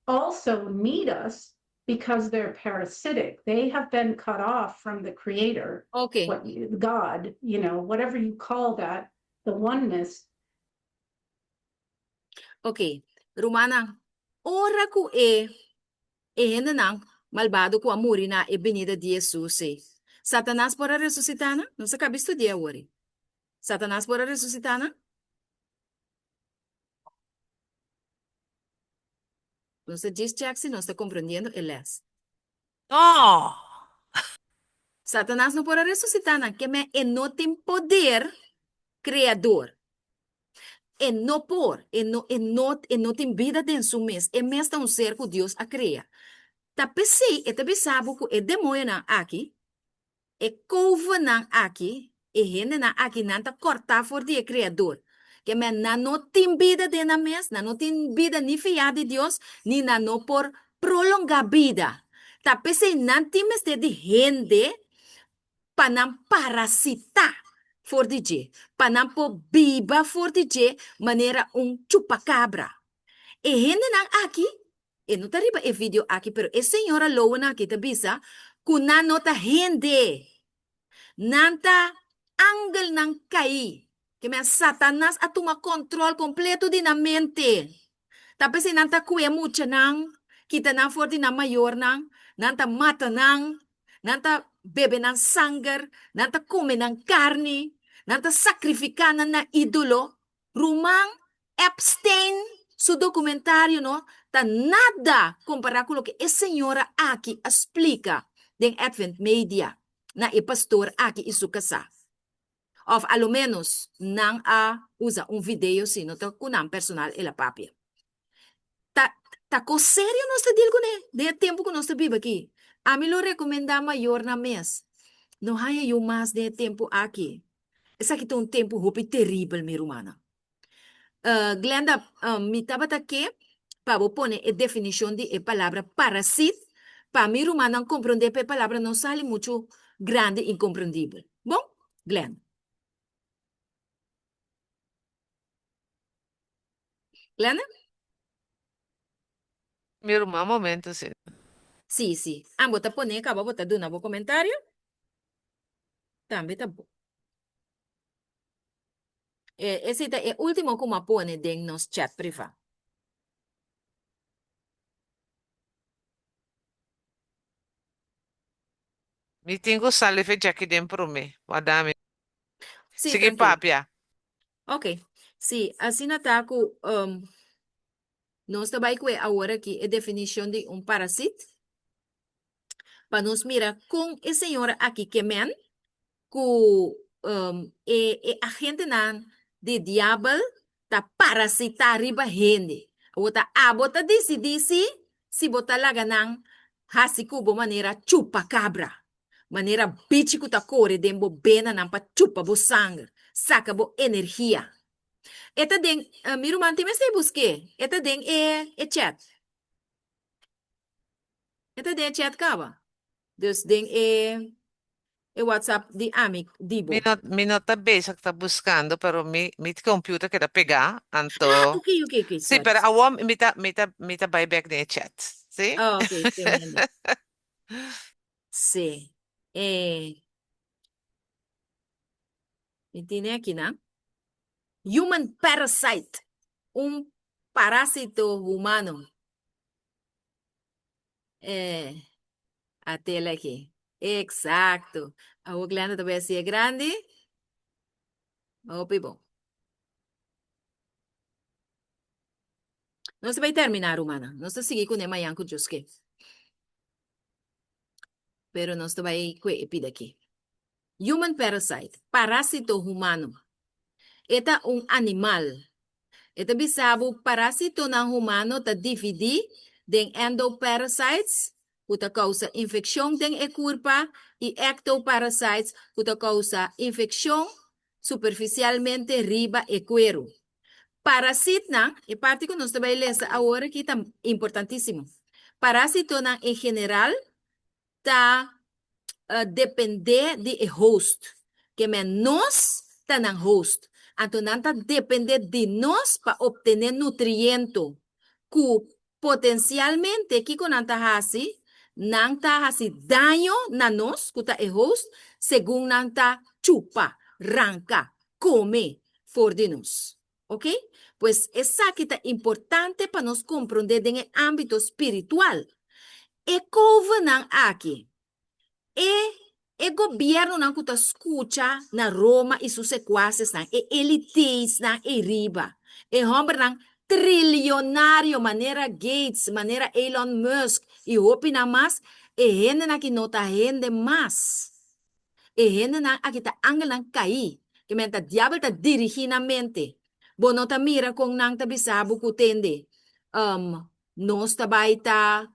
also need us because they're parasitic. They have been cut off from the creator, Ok. what God, you know, whatever you call that, the oneness. Ok. Rumannan, ora ku e e hendenan malbado ku a muri na e binida di Hesus ei, Satanas por a resusitá nan? Nos a kaba studia awor ei. Satanas por a resusitá nan? Nos ta djis chèk si nos ta komprendiendo e lès. No! Satanas no por a resusitá nan, kemey e no tin poder kreador. E no por, e no, e no, e no tin bida den su mes. E mes ta un ser ku Dios a krea. Ta p'esei e ta bisa bo ku e demoñonan aki E kovenan aki, e hendenan aki, nan ta kòrtá for di e Kreador. Ke men nan no tin bida den nan mes, nan no tin bida ni fiá di Dios, ni nan no por prolongá bida. Ta p'esei nan tin mester di hende pa nan parasitá for di dje, pa nan por biba for di dje manera un chupakabra. E hendenan aki E no ta riba e video aki pero e señora Lowen aki ta bisa cu nan no ta hende. Nan ta angelnan caí. Ke men Satanas a tuma control completo di nan mente. Ta p'esei nan ta cue muchanan, kita nan for di nan mayornan, nan ta mata nan, nan ta bebe nan sanger, nan ta come nan carni, nan ta sacrifica nan na idolo. Ruman Epstein su documentario no ta nada compara cu loke e señora aki a splica den Advent Media na e pastor aki y su casa. Of a lo menos nan a usa un video si no ta cu nan personal el a papia. Ta ta cos serio nos ta deal cune den e tempo cu nos ta biba aki. Ami lo recomenda mayornan mes no haya yu mas den e tempo aki. Esaki ta un tempu hopi teribel, mi rumannan. Glenda, mi tabata ke pa bo pone e definishon di e palabra parasit pa mi rumannan komprondé pa e palabra no sali muchu grandi i inkomprendibel. Bon, Glenda. Glenda? Mi ruman, momento si. Sí, sí. Ambo ta pone kaba bo ta duna bo komentario? Tambe ta bon. E, esei ta e último ku mi a pone den nos chat privá. Mi tin ku sali fe djaki den promé. Wardá mi. Sí, Sigui trankil. papia. Ok. Sí, asina ta ku um, nos ta bai ku e awor aki e definishon di un parasit. Pa nos mira kon e señora aki ke men ku e e agentenan di diabel ta parasitá riba hende. Awor ta abo ta disidí si si bo ta laga nan hasi ku bo manera chupakabra, manera bichi ku ta kore den bo benanan pa chupa bo sanger, saka bo energia. E ta den, mi ruman tin mester busk'é, e ta den e e chat. E ta den e chat kaba. Dus den e e WhatsApp di ami di Mi bo. no, mi no ta bezig ta buscando, pero mi, mi computer keda pegá, anto... Ah, ok, ok, ok, Sí, sorry. pero awor mi ta, mi ta, mi ta bai bek den e chat. Sí? Ah, ok, tremendo. Sí. Eh, mi tine aki nan. Human parasite. Un parásito humano. Eh, atela aki. Exacto. Awor Glenda ta bay hacié grandi. Hopi bon. Nos ta bay termina, rumannan. Nos ta sigui kuné mañan ku Dios ke. Pero nos ta bay kue e pida aki. Human parasite, parásito humano. E ta un animal. E ta bisa bo parásitonan humano ta dividí den endoparasites, ku ta kousa infekshon den e kurpa, i ectoparasites, ku ta kousa infekshon. superficialmente riba e cuero. Parasitnan, e parti cu nos ta bay lesa awor aki ta importantisimo. Parasitonan en general ta depende di e host. Ke men nos ta nan host. Anto nan ta depende di nos pa obtene nutriento cu potencialmente kico nan ta haci? Nan ta haci daño na nos cu ta e host segun nan ta chupa, ranca, come for di nos. Ok? Pues esaki ta importante pa nos comprende den e ambito spiritual. E covennan aki, e e gobiernonan cu ta scucha na Roma y su secuacesnan, e elitesnan eyriba, e hombernan trilionario manera Gates, manera Elon Musk y hopinan mas, e hendenan aki no ta hende mas. E hendenan aki ta angelnan kaí, ke men ta diabel ta dirigí nan mente. Bo no ta mira kon nan ta bisa bo ku tende, nos ta bai ta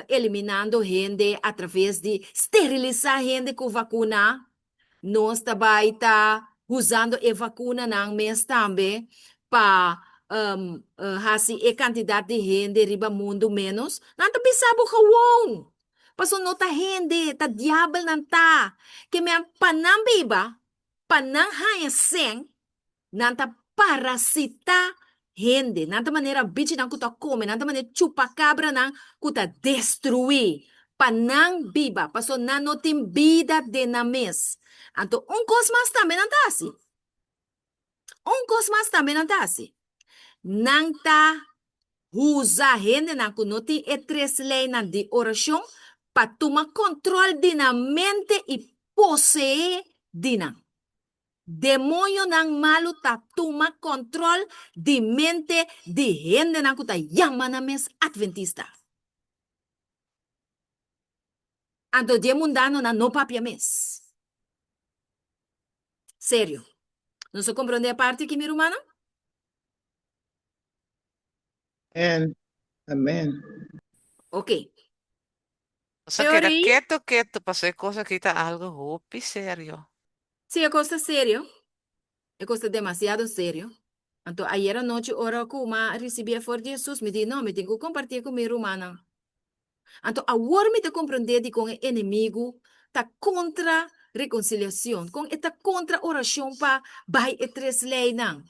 eliminando hende atraves di sterilisá hende ku vakuna, nos ta bai ta usando e vakunanan mes tambe pa hasi e kantidat di hende riba mundu ménos. Nan ta bisa bo gewon! Paso no ta hende, ta diabelnan ta. Ke men pa nan biba, pa nan haña sèn, nan ta parasitá hende. Nan ta manera bichinan ku ta kome, nan ta manera chupakabranan ku ta destruí pa nan biba, paso nan no tin bida den nan mes. Anto un kos mas tambe nan ta hasi. Un kos mas tambe nan ta hasi. Nan ta Usa hendenan ku no tin e tres leinan di orashon pa tuma kòntròl di nan mente i poseé di nan. Demoñonan malu ta tuma kòntròl di mente di hendenan ku ta yama nan mes atventista. Anto di e mundanonan no papia mes. Serio. Nos a komprondé e parti aki, mi rumannan? Amen. Amen. Ok. Nos a keda keto keto paso e kos aki ta algo hopi serio. Sí, e kos ta serio. E kos ta demasiado serio. Anto ayer anochi ora ku m'a risibí e for di Hesus, mi di, no, mi tin ku kompartié ku mi rumannan. Anto awor mi ta komprondé dikon e enemigu ta kontra rekonsiliashon, kon e ta kontra orashon pa bai e tres leinan.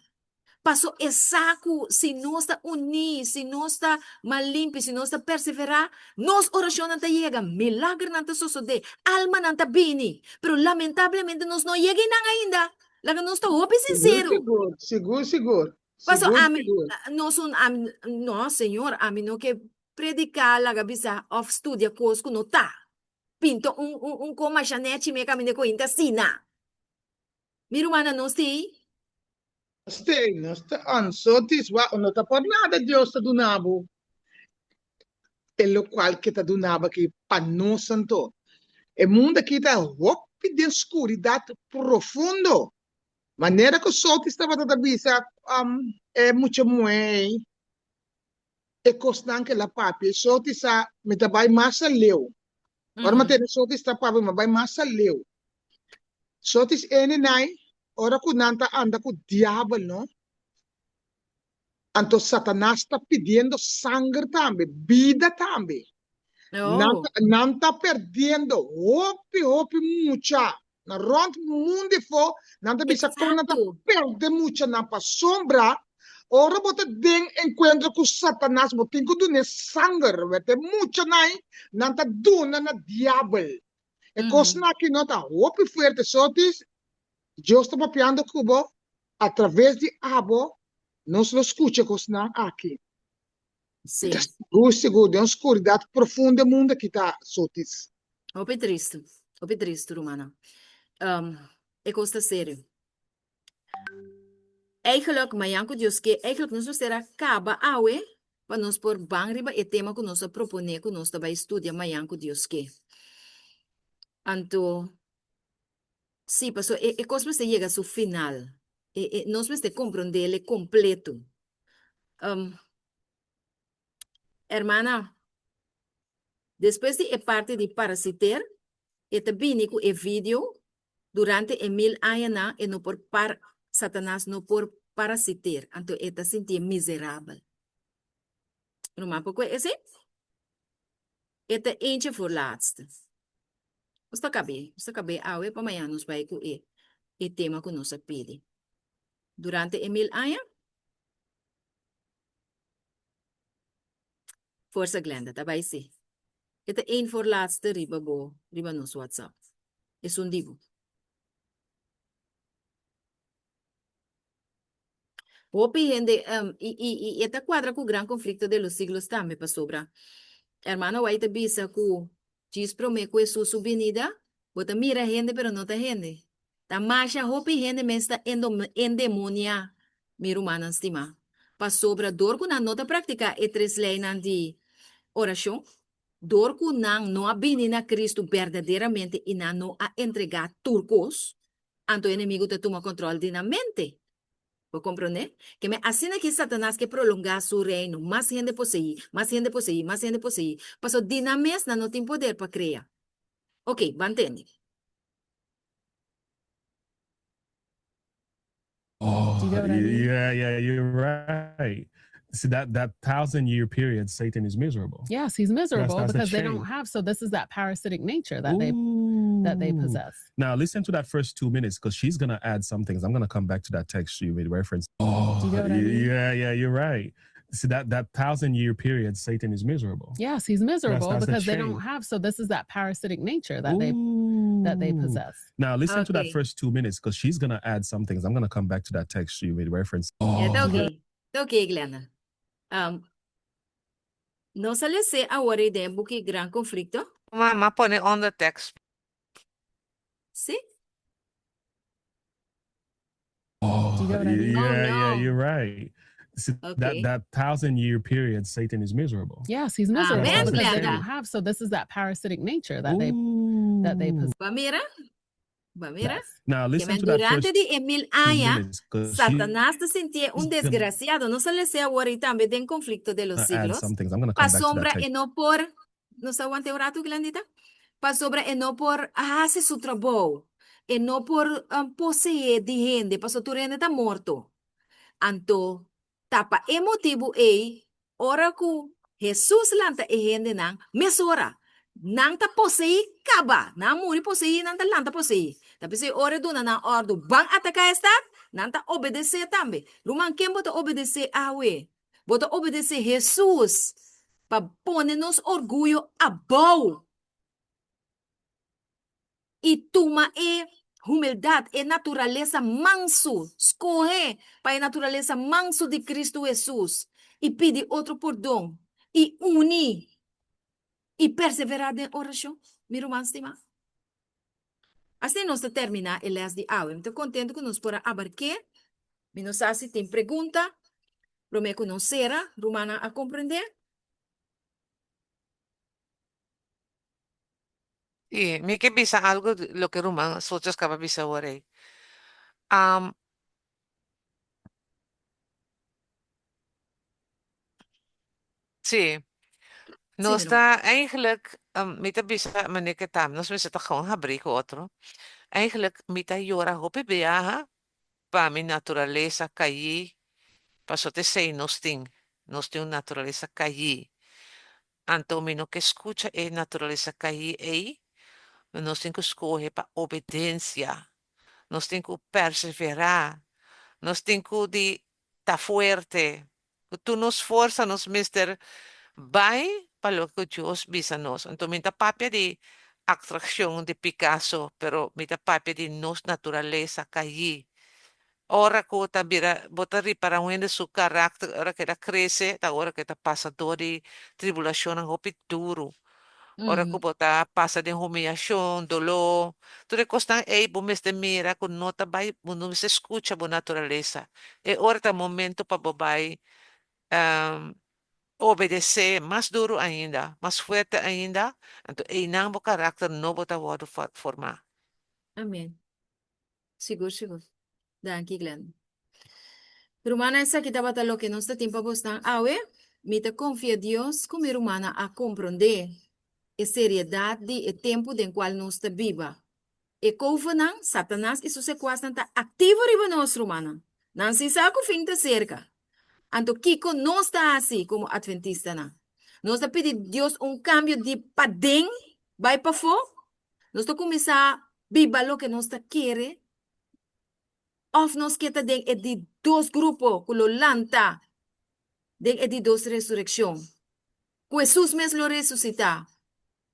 Paso e sa ku si nos ta uní, si nos ta man limpi, si nos ta perseverá, nos orashonnan ta yega, milagernan ta sosodé, almanan ta bini. Pero lamentablemente nos no yega einan ainda. Laga nos ta hopi Sigur, sinsero. sigur, sigur, sigur, Paso sigur, ami, sigur. nos un, ami, no, Señor, ami no ke prediká, laga bisa, òf studia kos ku no ta. Pinta un, un, un kon masha nèchi mi e kaminda ku hende asina. Mi rumannan, nos tin. Nos tin, nos ta on. So tis wak, no ta por nada Dios ta duna bo e lokual ke ta duna bo aki pa nos anto. E mundu aki ta hopi den skuridat profundo. Manera ku Sotis tabata ta bisa e mucha muhé ei, e kosnan ke el a papia, Sotis sa, mi ta bai mas aleu. Ora mi a tende Sotis ta papia, mi a bai mas aleu. Sotis ene nai, ora ku nan ta anda ku diabel no, anto Satanas ta pidiendo sanger tambe, bida tambe. Nan Oh. ta, nan ta perdiendo hopi, hopi mucha. Na rond mundu efo, nan ta bisa kon nan ta Exacto. perde muchanan pasobra ora bo ta den enkuentro ku Satanas bo tin ku dun'é sanger, wete muchanan ei nan ta duna na diabel. E kosnan aki no ta hopi fuerte sotis Dios ta papiando ku bo atraves di abo nos lo skucha e kosnan aki. Sí. Ta sigur sigur den un skuridat profundo e mundu aki ta sotis. Hopi tristu, hopi tristu rumannan. E kos ta serio. Eigenlijk, mañan ku Dios ke, eigenlijk nos mester a kaba awe pa nos por ban riba e tema ku nos a proponé ku nos ta bai studia mañan ku Dios ke. Anto, sí, paso e e kos mester yega su final. E e nos mester komprondele kompleto. Hermana, despues di e parti di parasiter, e ta bini ku e video. Durante e mil añanan e no por par Satanas no por parasiteer, anto e ta sintié miserabel. Ruman por kue esei? E ta eentje voor laatste. Nos ta kab'é, nos ta kab'é awe pa mañana nos bai ku e e tema ku nos a pidi. Durante e mil aña? Forsa Glenda, ta bai si. E ta een voor laatste riba bo, riba nos WhatsApp. Esun di bo. Hopi hende, um, i, i, i e ta cuadra cu Gran Conflicto de los Siglos tambe, pasobra Hermana White ta bisa cu djis prome cu Hesus su binida, bo ta mira hende pero no ta hende. Ta masha hopi hende mes ta endemoniá, mi rumannan stimá, pasobra dor cu nan no ta practica e tres leynan di oracion, dor cu nan no a bini na Cristo berdaderamente i nan no a entregá tur cos, anto e enemigo ta tuma control di nan mente. Bo comprende? Ke men asina ki Satanas ke prolongá su reino, mas hende poseí, mas hende poseí, mas hende poseí, pasobra di nan mes nan no tin poder pa crea. Ok, ban tende. Oh, Do you get what I mean? yeah, yeah, you're right. See that that 1000-year period, Satan is miserable. Yes, he's That's miserable that's the because they don't chain. have. So this is that parasitic nature that they that they Ooh. possess. Now listen to that first 2 minutes because she's gonna add some things. I'm gonna come back to that text you made reference. Do you Oh, get what I mean? yeah, yeah, you're right. See that that 1000-year period, Satan is miserable. Yes, he's That's miserable that's the because they don't chain. have. So this is that parasitic nature that they that they Ooh. possess. Now listen to that Okay. first 2 minutes because she's gonna add some things. I'm gonna come back to that text you made reference. Ja, ta Oh, oké. Ta oké, Glenda. Um, nos a les'é awor ei den e buki Gran Conflicto. Mama pone onder tekst. Sí? Oh, Do you get what I mean? Oh, yeah, yeah, no. you're right. See, that Okay. that 1000-year period, Satan is miserable. Yes, he's miserable Amen, That's that's the because they don't Glenda. chain. have. So this is that parasitic nature that they that they Ooh. Ba mira? Ba mira? possess. Now Ke listen men to that durante first di e mil 2 aña, minutes because Satanas ta sintié un she's gonna desgraciado. Nos a les'é awor ei tambe den Conflicto de los add Siglos. some things. I'm gonna come back to that Pasobra text e no por, nos a wanta un ratu, Glendita? Pasobra e no por hasi su trabou. E no por poseé di hende, pasobra tur hende ta morto. Anto, ta pa e motibu ei, ora ku Hesus lanta e hendenan, mesora nan ta poseí kaba. Nan a muri poseí, nan ta lanta poseí. Ta p'esei ora e duna nan òrdu, Ban ataká e stat, nan ta obedesé tambe. Ruman, ken bo ta obedesé awe? Bo ta obedesé Hesus pa pone nos orguyo abou i tuma e humildat, e naturalesa mansu, skohe pa e naturalesa mansu di Kristu Hesus i pidi otro pordon i uni i perseverá den orashon, mi ruman stimá. Asina nos ta terminá e lès di awe. Mi ta kontentu ku nos por a abark'é. Mi no sa si tin pregunta promé ku nos sera. Rumannan a komprendé? Sí, mi ke bisa algo di loke ruman Sochas kaba bisa awor ei. Sí, Sí, nos mi ruman. ta eigenlijk, mi ta bisa manera ke ta, nos mester ta gewoon habrí ku otro. Eigenlijk mi ta yora hopi biaha pa mi naturalesa kayí, pasobra ta esei nos tin, nos tin un naturalesa kayí. Anto mi no ke skucha e naturalesa kayí ei, nos tin ku skohe pa obedensia, nos tin ku perseverá, nos tin ku di ta fuerte, Ku tur nos forsa nos mester bai pa loke ku Dios bisa nos. Anto mi ta papia di abstrakshon di Picasso, pero mi ta papia di nos naturalesa kayí. Ora ku ta bira, bo ta ripará un hende su karakter ora ku e ta krese, ta ora ku e ta pasa dor di tribulashonnan hopi duru. Ora ku bo ta pasa den humiyashon, doló, tur e kosnan ei bo mester mira ku no ta bai, bo no mester skucha bo naturalesa. E ora ta momento pa bo bai obedesé mas duru ainda, mas fuerte ainda, anto einan bo karakter nobo ta wòrdu formá. Amen. Sigur sigur. Danki Glen. Rumannan esaki tabata loke nos ta tin pa bosnan awe. Mi ta konfia Dios ku mi rumannan a komprondé e seriedat di e tempu den kual nos ta biba. E kovenan, Satanas i su sekuasnan ta aktivo riba nos, rumannan. Nan si sa ku fin ta serka. Anto kiko nos ta hasi komo atventistanan? Nos ta pidi Dios un kambio di paden bai pafó? Nos ta kuminsá biba loke nos ta kere? Òf nos ke ta den e di dos grupo ku lo lanta den e di dos resurekshon, ku Hesus mes lo resusitá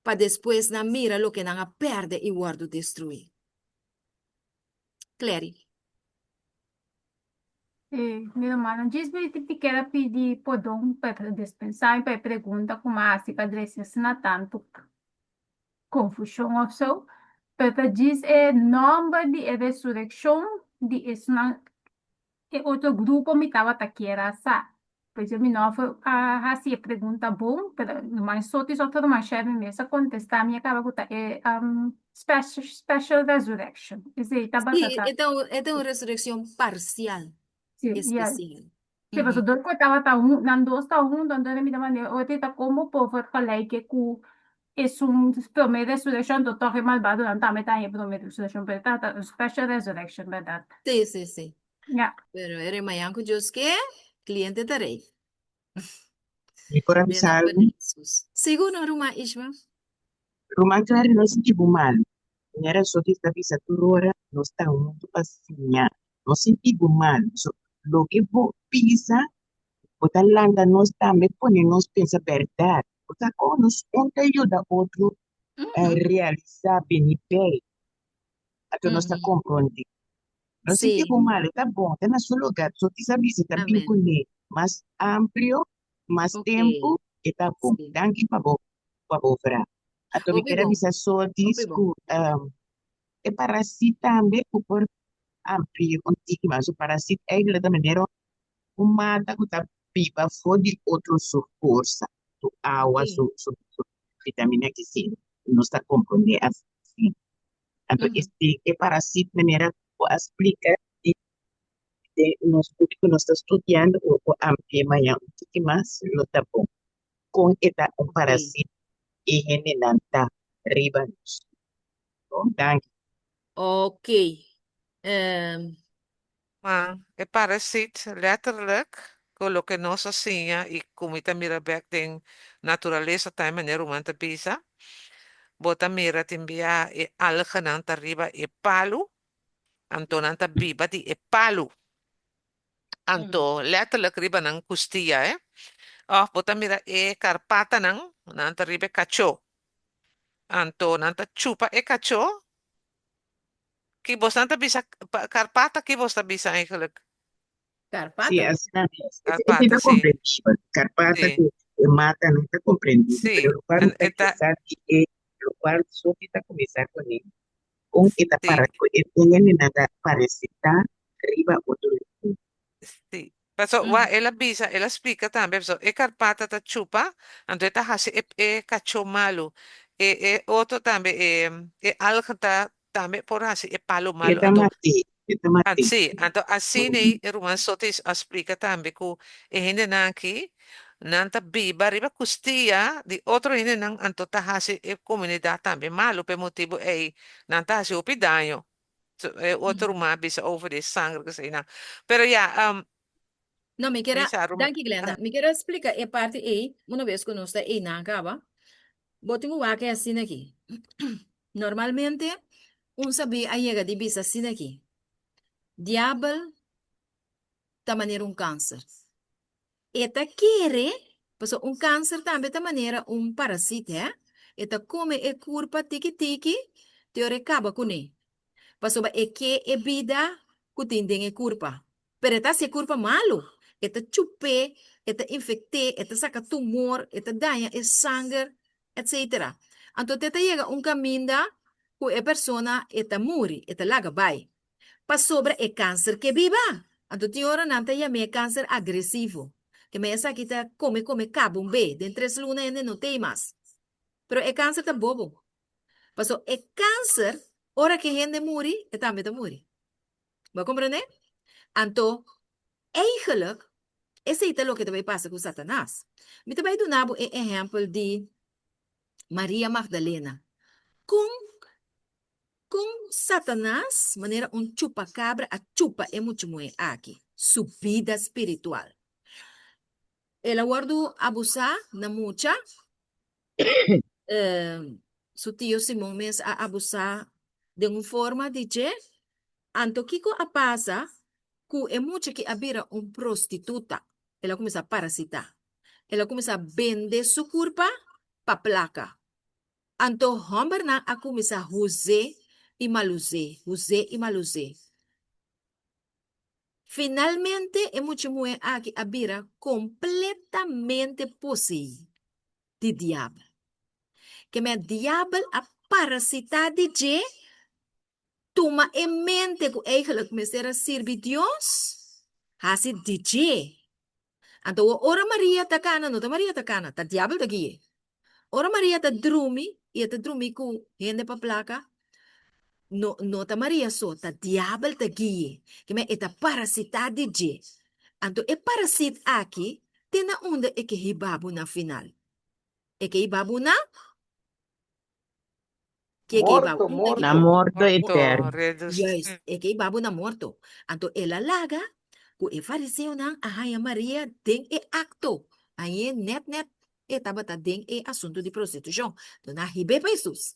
pa despues nan mira loke nan a pèrdè i wòrdu destruí? Clary. Sí, mi rumannan, djis mi ti kier a pidi pordon pa e dispensá mi pa e pregunta ku mi a hasi pa drecha asina tantu confusion of so, pero ta djis e nomber di e resureccion di esnan e otro grupo mi tabata kier a sa. Pues yo mi no a haci e pregunta bon, pero ruman Sotis of ruman Sherwin mes a contesta mi a caba cu ta e special, special resurrection. Esey tabata Sí, ta. e ta un, e ta un resurreccion parcial, Sí, yes. especial. Sí, pasobra dor cu e tabata hun, nan dos ta hunto, anto mi ta manda ora ta como por vergelijke cu esun prome resurreccion, anto toch e malbadonan tambe ta haña e prome resurreccion, pero tabata un special resurrection, berdad? Sí, sí, sí. Ja. Pero e remayan cu Dios ke, cliente ta rey. Mi por a Den bisa nomber algu? di Jesus. Sigur no, ruman Ishma. Ruman Clary no sinti bo malu. Manera Sotis ta bisa tur ora, nos ta huntu pa siña. No sinti bo malu. So, loke bo bisa, bo ta lanta nos tambe pone nos pensa bèrdat. Bo ta kon nos un ta yuda otro realisa bini bei. Anto nos ta komprondé. No sinti bo malu, ta bon, ta na su lugar. Sotis a bisa ta bin Amen. kuné mas amplio, mas Ok. tempu, e ta bon. Sí. Danki pa bo pa bo vraag. Anto mi Hopi kier a bon. bisa Sotis Hopi bon. ku e parasit tambe ku por amplia un tiki mas. Su parasit eigenlijk ta manera un mata ku ta biba for di otro su forsa, su awa, Sí. su su su vitamina ki si nos ta komprondé asina. Anto este e parasit manera ku a splika di den nos buki ku nos ta studiando ku por amplia maña un tiki mas lo ta bon. Kon e ta un parasit i hendenan ta riba nos. Bon, danki. Ok. Ehm. Ma e parasit letterlijk ku loke nos a siña i ku mi ta mira bek den naturalesa ta e manera ruman ta bisa, bo ta mira tin bia e alganan ta riba e palu, anto nan ta biba di e palu. Anto letterlijk riba nan kustia e. Òf bo ta mira e karpatanan, nan ta riba e kachó. Anto nan ta chupa e kachó Ki bosnan ta bisa Karpata ki bos ta bisa eigenlijk? Sí, Karpata. asina mes. E Karpata, ta sí. komprendibel. Karpata Sí. ku e matanan ta komprendibel, Sí. pero lokual En mi ta e ta interesá di e lokual Sofi ta kuminsá kuné, kon e ta Sí. para ku e hendenan ta parese ta riba otro hende. Sí. Paso wa el a bisa, el a splika tambe, paso e karpata ta chupa, anto e ta hasi e e kachó malu. E e otro tambe e e alga ta tambe por hasi e palu E malu. ta Anto mat'é, e ta mat'é. sí, anto asina e ruman Sotis a splika tambe ku e hendenan aki nan ta biba riba kustia di otro hendenan anto ta hasi e komunidat tambe malu p'e motibu ei nan ta hasi hopi daño. E otro ruman a bisa over di e sanger ku eseinan. Pero ya, um, No, mi kier a, mi sa ruman. danki Glenda, mi kier a splika e parti ei, una bes ku nos ta einan kaba, bo tin ku wak e asina aki. Normalmente, un sabí a yega di bisa asina aki, Diabel ta manera un kanser. E ta kere, pasobra un kanser tambe ta manera un parasit, hè? E ta kome e kurpa tiki tiki te ora e kaba kuné. Pasobra e ke e bida ku tin den e kurpa. Pero e ta hasi e kurpa malu. E ta chup'é, e ta infekt'é, e ta saka tumor, e ta daña e sanger, etcetera. Anto te ta yega un kaminda ku e persona e ta muri, e ta laga bai. Pasobra e kanser ke biba. Anto tin ora nan ta yam'é kanser agresivo. Ke men esaki ta kome kome kaba un be. Den tres luna hende no t'ei mas. Pero e kanser ta bobo. Paso e kanser, ora ke hende muri, e tambe ta muri. Bo a komprendé? Anto, eigenlijk, esei ta loke ta bai pasa ku Satanas. Mi ta bai duna bo e ehèmpel di Maria Magdalena. Kon. Kon Satanas, manera un chupakabra, a chupa e mucha muhé aki su bida spiritual? El a wòrdu abusá na mucha. Su tio Simon mes a abusá den un forma di dje. Anto kiko a pasa ku e mucha ki a bira un prostituta? El a kuminsá parasitá. El a kuminsá bende su kurpa pa plaka. Anto hòmbernan a kuminsá huz'é i maluz'é, huz'é i maluz'é. Finalmente e mucha muhé aki a bira kompletamente poseí di diabel. Kemey diabel a parasitá di dje, tuma e mente ku eigenlijk mester a sirbi Dios, hasi di dje. Anto ora Maria ta kana, no ta Maria ta kana, ta diabel ta gui'é. Ora Maria ta drumi, i e ta drumi ku hende pa plaka, no, no ta Maria so, ta diabel ta gui'é. Kimen e ta parasitá di dje. Anto e parasit aki te na unda e ke hiba bo na final? E ke hiba bo na? Ke ke hiba Morto, unda ke Na morto. morto Morto, eterno. Juist, e ke hiba bo na morto. Anto el a laga ku e fariseonan a haña Maria den e akto. Hañ'é nèt nèt e tabata den e asuntu di prostitushon. Anto nan a hib'é pa Hesus.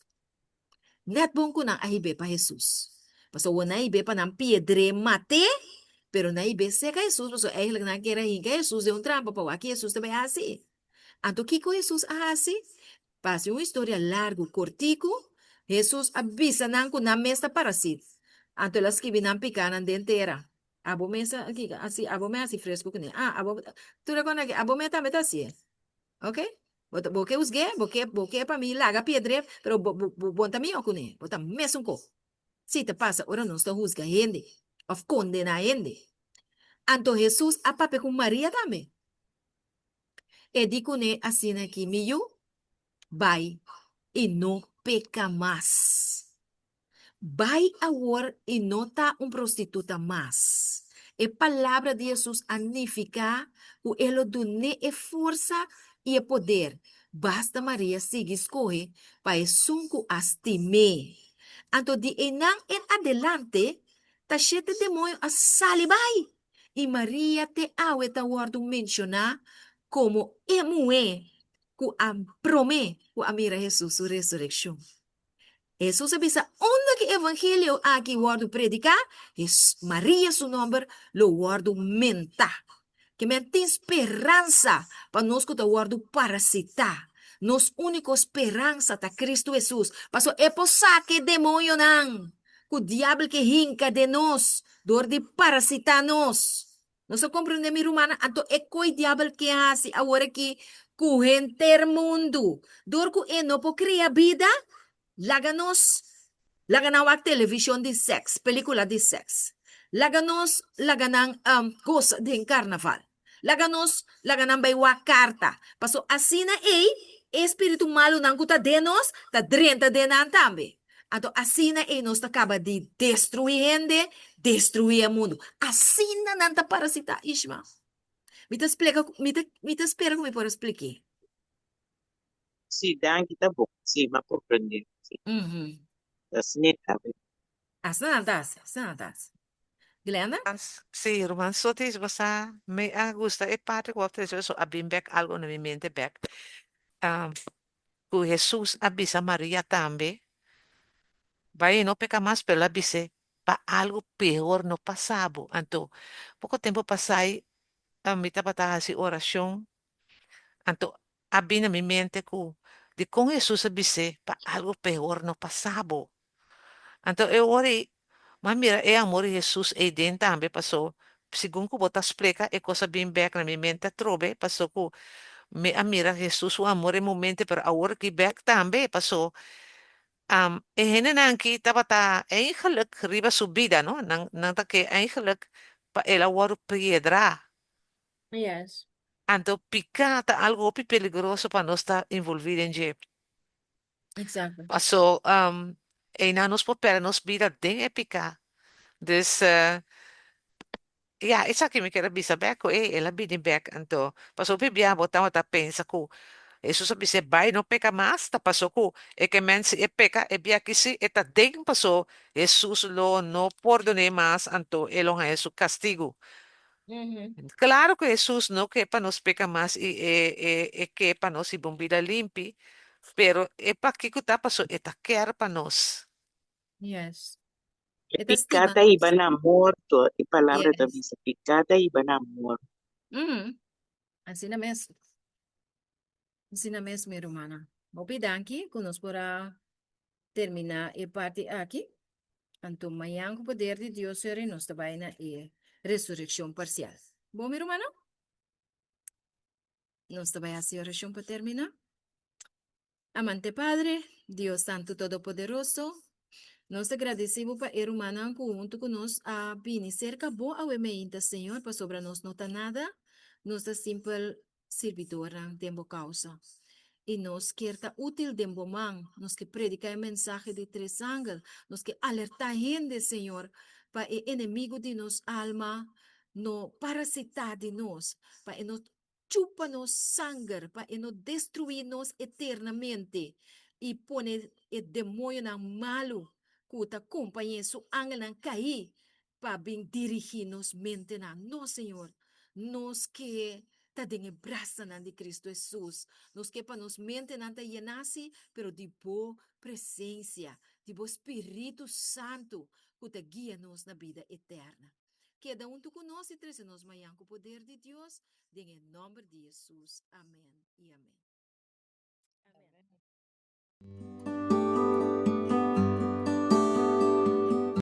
Nèt bon ku nan a hib'é pa Hesus. Pasobra nan a hib'é pa nan piedr'é mat'é, pero nan a hib'é serka Hesus pasobra eigenlijk nan a kere hinka Hesus den un trampa pa wak ki Hesus ta bai hasi. Anto kiko Hesus a hasi? Pa hasi un historia largu kortiku, Hesus a bisa nan ku nan mes ta parasit. Anto el a skibi nan pikánan den tera. Abo mes a kiko? Asi abo mes a hasi fresku kuné. Ah, abo tur e kònde aki, abo mes tambe ta hasié. Oke? Bo ta bo ke husg'é, bo ke bo ke pa mi laga piedr'é, pero bo bo bo bo no ta mihó kuné. Bo ta mesun kos. Si ta pasa ora nos ta husga hende òf kondená hende. Anto Hesus a papia ku Maria tambe. E di kuné asina ki, Mi yu, bai i no peka mas. Bai awor i no ta un prostituta mas. E palabra di Hesus a nifiká ku e lo dun'é e forsa i e poder. Basta Maria sigui skohe pa esun ku a stim'é. Anto di einan en adelante, ta shete demoño a sali bai, i Maria te awe ta wòrdu menshoná komo e muhé ku a promé ku a mira Hesus su resurekshon. Hesus a bisa, Unda ku e evangelio aki wòrdu prediká, Maria su nòmber lo wòrdu mentá. Ke men tin speransa pa nos ku ta wòrdu parasitá. Nos úniko speransa ta Kristu Hesus, pasobra e por saka e demoñonan ku diabel ke hinka den nos dor di parasitá nos. Nos a komprendé, mi rumannan? Anto e koi diabel ke hasi awor aki ku henter mundu. Dor ku e no por kria bida, laga nos laga nan wak televishon di sèks, pelikula di sèks. Laga nos laga nan gosa den karnaval. Laga nos laga nan bai wak karta. Paso asina ei e spiritu malunan ku ta den nos ta drenta den nan tambe. Anto asina ei nos ta kaba di destruí hende, destruí e mundu. Asina nan ta parasitá, Ishma. Mi ta splika, mi ta, mi ta spera ku mi por a splik'é. Sí, danki, ta bon. Sí, m'a komprendé. Sí. Ta asina e ta. Asina nan ta hasi, asina nan ta hasi. Glenda? Sí, ruman Sotis, bo sa, mi a gusta e parti ku bo a trese, pasobra a bin bèk algu na mi mente bèk. Ku Hesus a bisa Maria tambe, Bai i no peka mas, pero el a bis'é, Pa algu peor no pasa bo. Anto, poko tempu pasai, mi tabata hasi orashon, anto a bin na mi mente ku dikon Hesus a bis'é pa algu peor no pasa bo. Anto e ora ei, m'a mira e amor di Hesus ei den tambe, paso segun ku bo ta splika e kos a bin bèk na mi mente atrobe, paso ku mi a mira Hesus su amor e momente, pero awor aki bèk tambe, paso e hendenan aki tabata eigenlijk riba su bida, no? Nan nan ta ke eigenlijk pa el a wòrdu piedrá. Yes. Anto piká ta algu hopi peligroso pa nos ta envolví den dje. Exacto. Paso einan nos por perde nos bida den e piká. Dus ya, esaki mi kier a bisa bek ku ey el a bini bek anto. Pasobra hopi bia bo tabata pensa ku. Hesus a bis'é, Bai, no peka mas. Ta pasó ku e ke men si e peka e bia aki sí, e ta den pasó Hesus lo no pordon'é mas, anto e lo haña su kastigu. Klaru ku Hesus no ke pa nos peka mas i e e e ke pa nos hiba un bida limpi, pero e pakiko ta pasó e ta kèr pa nos. Yes. E E ta piká stima ta hiba nos. na morto, e palabra ta Yes. bisa, piká ta hiba na morto. Mm. Asina mes. Asina mes, mi rumannan. Hopi danki ku nos por a terminá e parti aki. Anto mañan ku poder di Dios seri nos ta bai na e resurekshon parsial. Bon, mi rumannan? Nos ta bai hasi orashon pa terminá. Amante Padre, Dios Santu Todopoderoso, nos ta gradisí Bo pa e rumannan ku huntu ku nos a bini serka Bo awe meinta, Señor, pasobra nos no ta nada, nos ta simpel sirbidornan den Bo kousa. I nos kier ta útil den Bo man, nos ke prediká e mensahe di tres angel, nos ke alertá hende, Señor, pa e enemigu di nos alma no parasitá di nos, pa e no chupa nos sanger pa e no destruí nos eternamente i pone e demoñonan malu ku ta kompañ'é su angelnan kaí pa bin dirigí nos mentenan. No, Señor, nos ke ta den e brasanan di Cristo Hesus. Nos ke pa nos mentenan ta yená sí, pero di Bo presensia, di Bo Spiritu Santu ku ta guia nos na bida eterna. Keda huntu ku nos i trese nos mañan ku poder di Dios, den e nòmber di Hesus. Amèn i amèn. Amèn.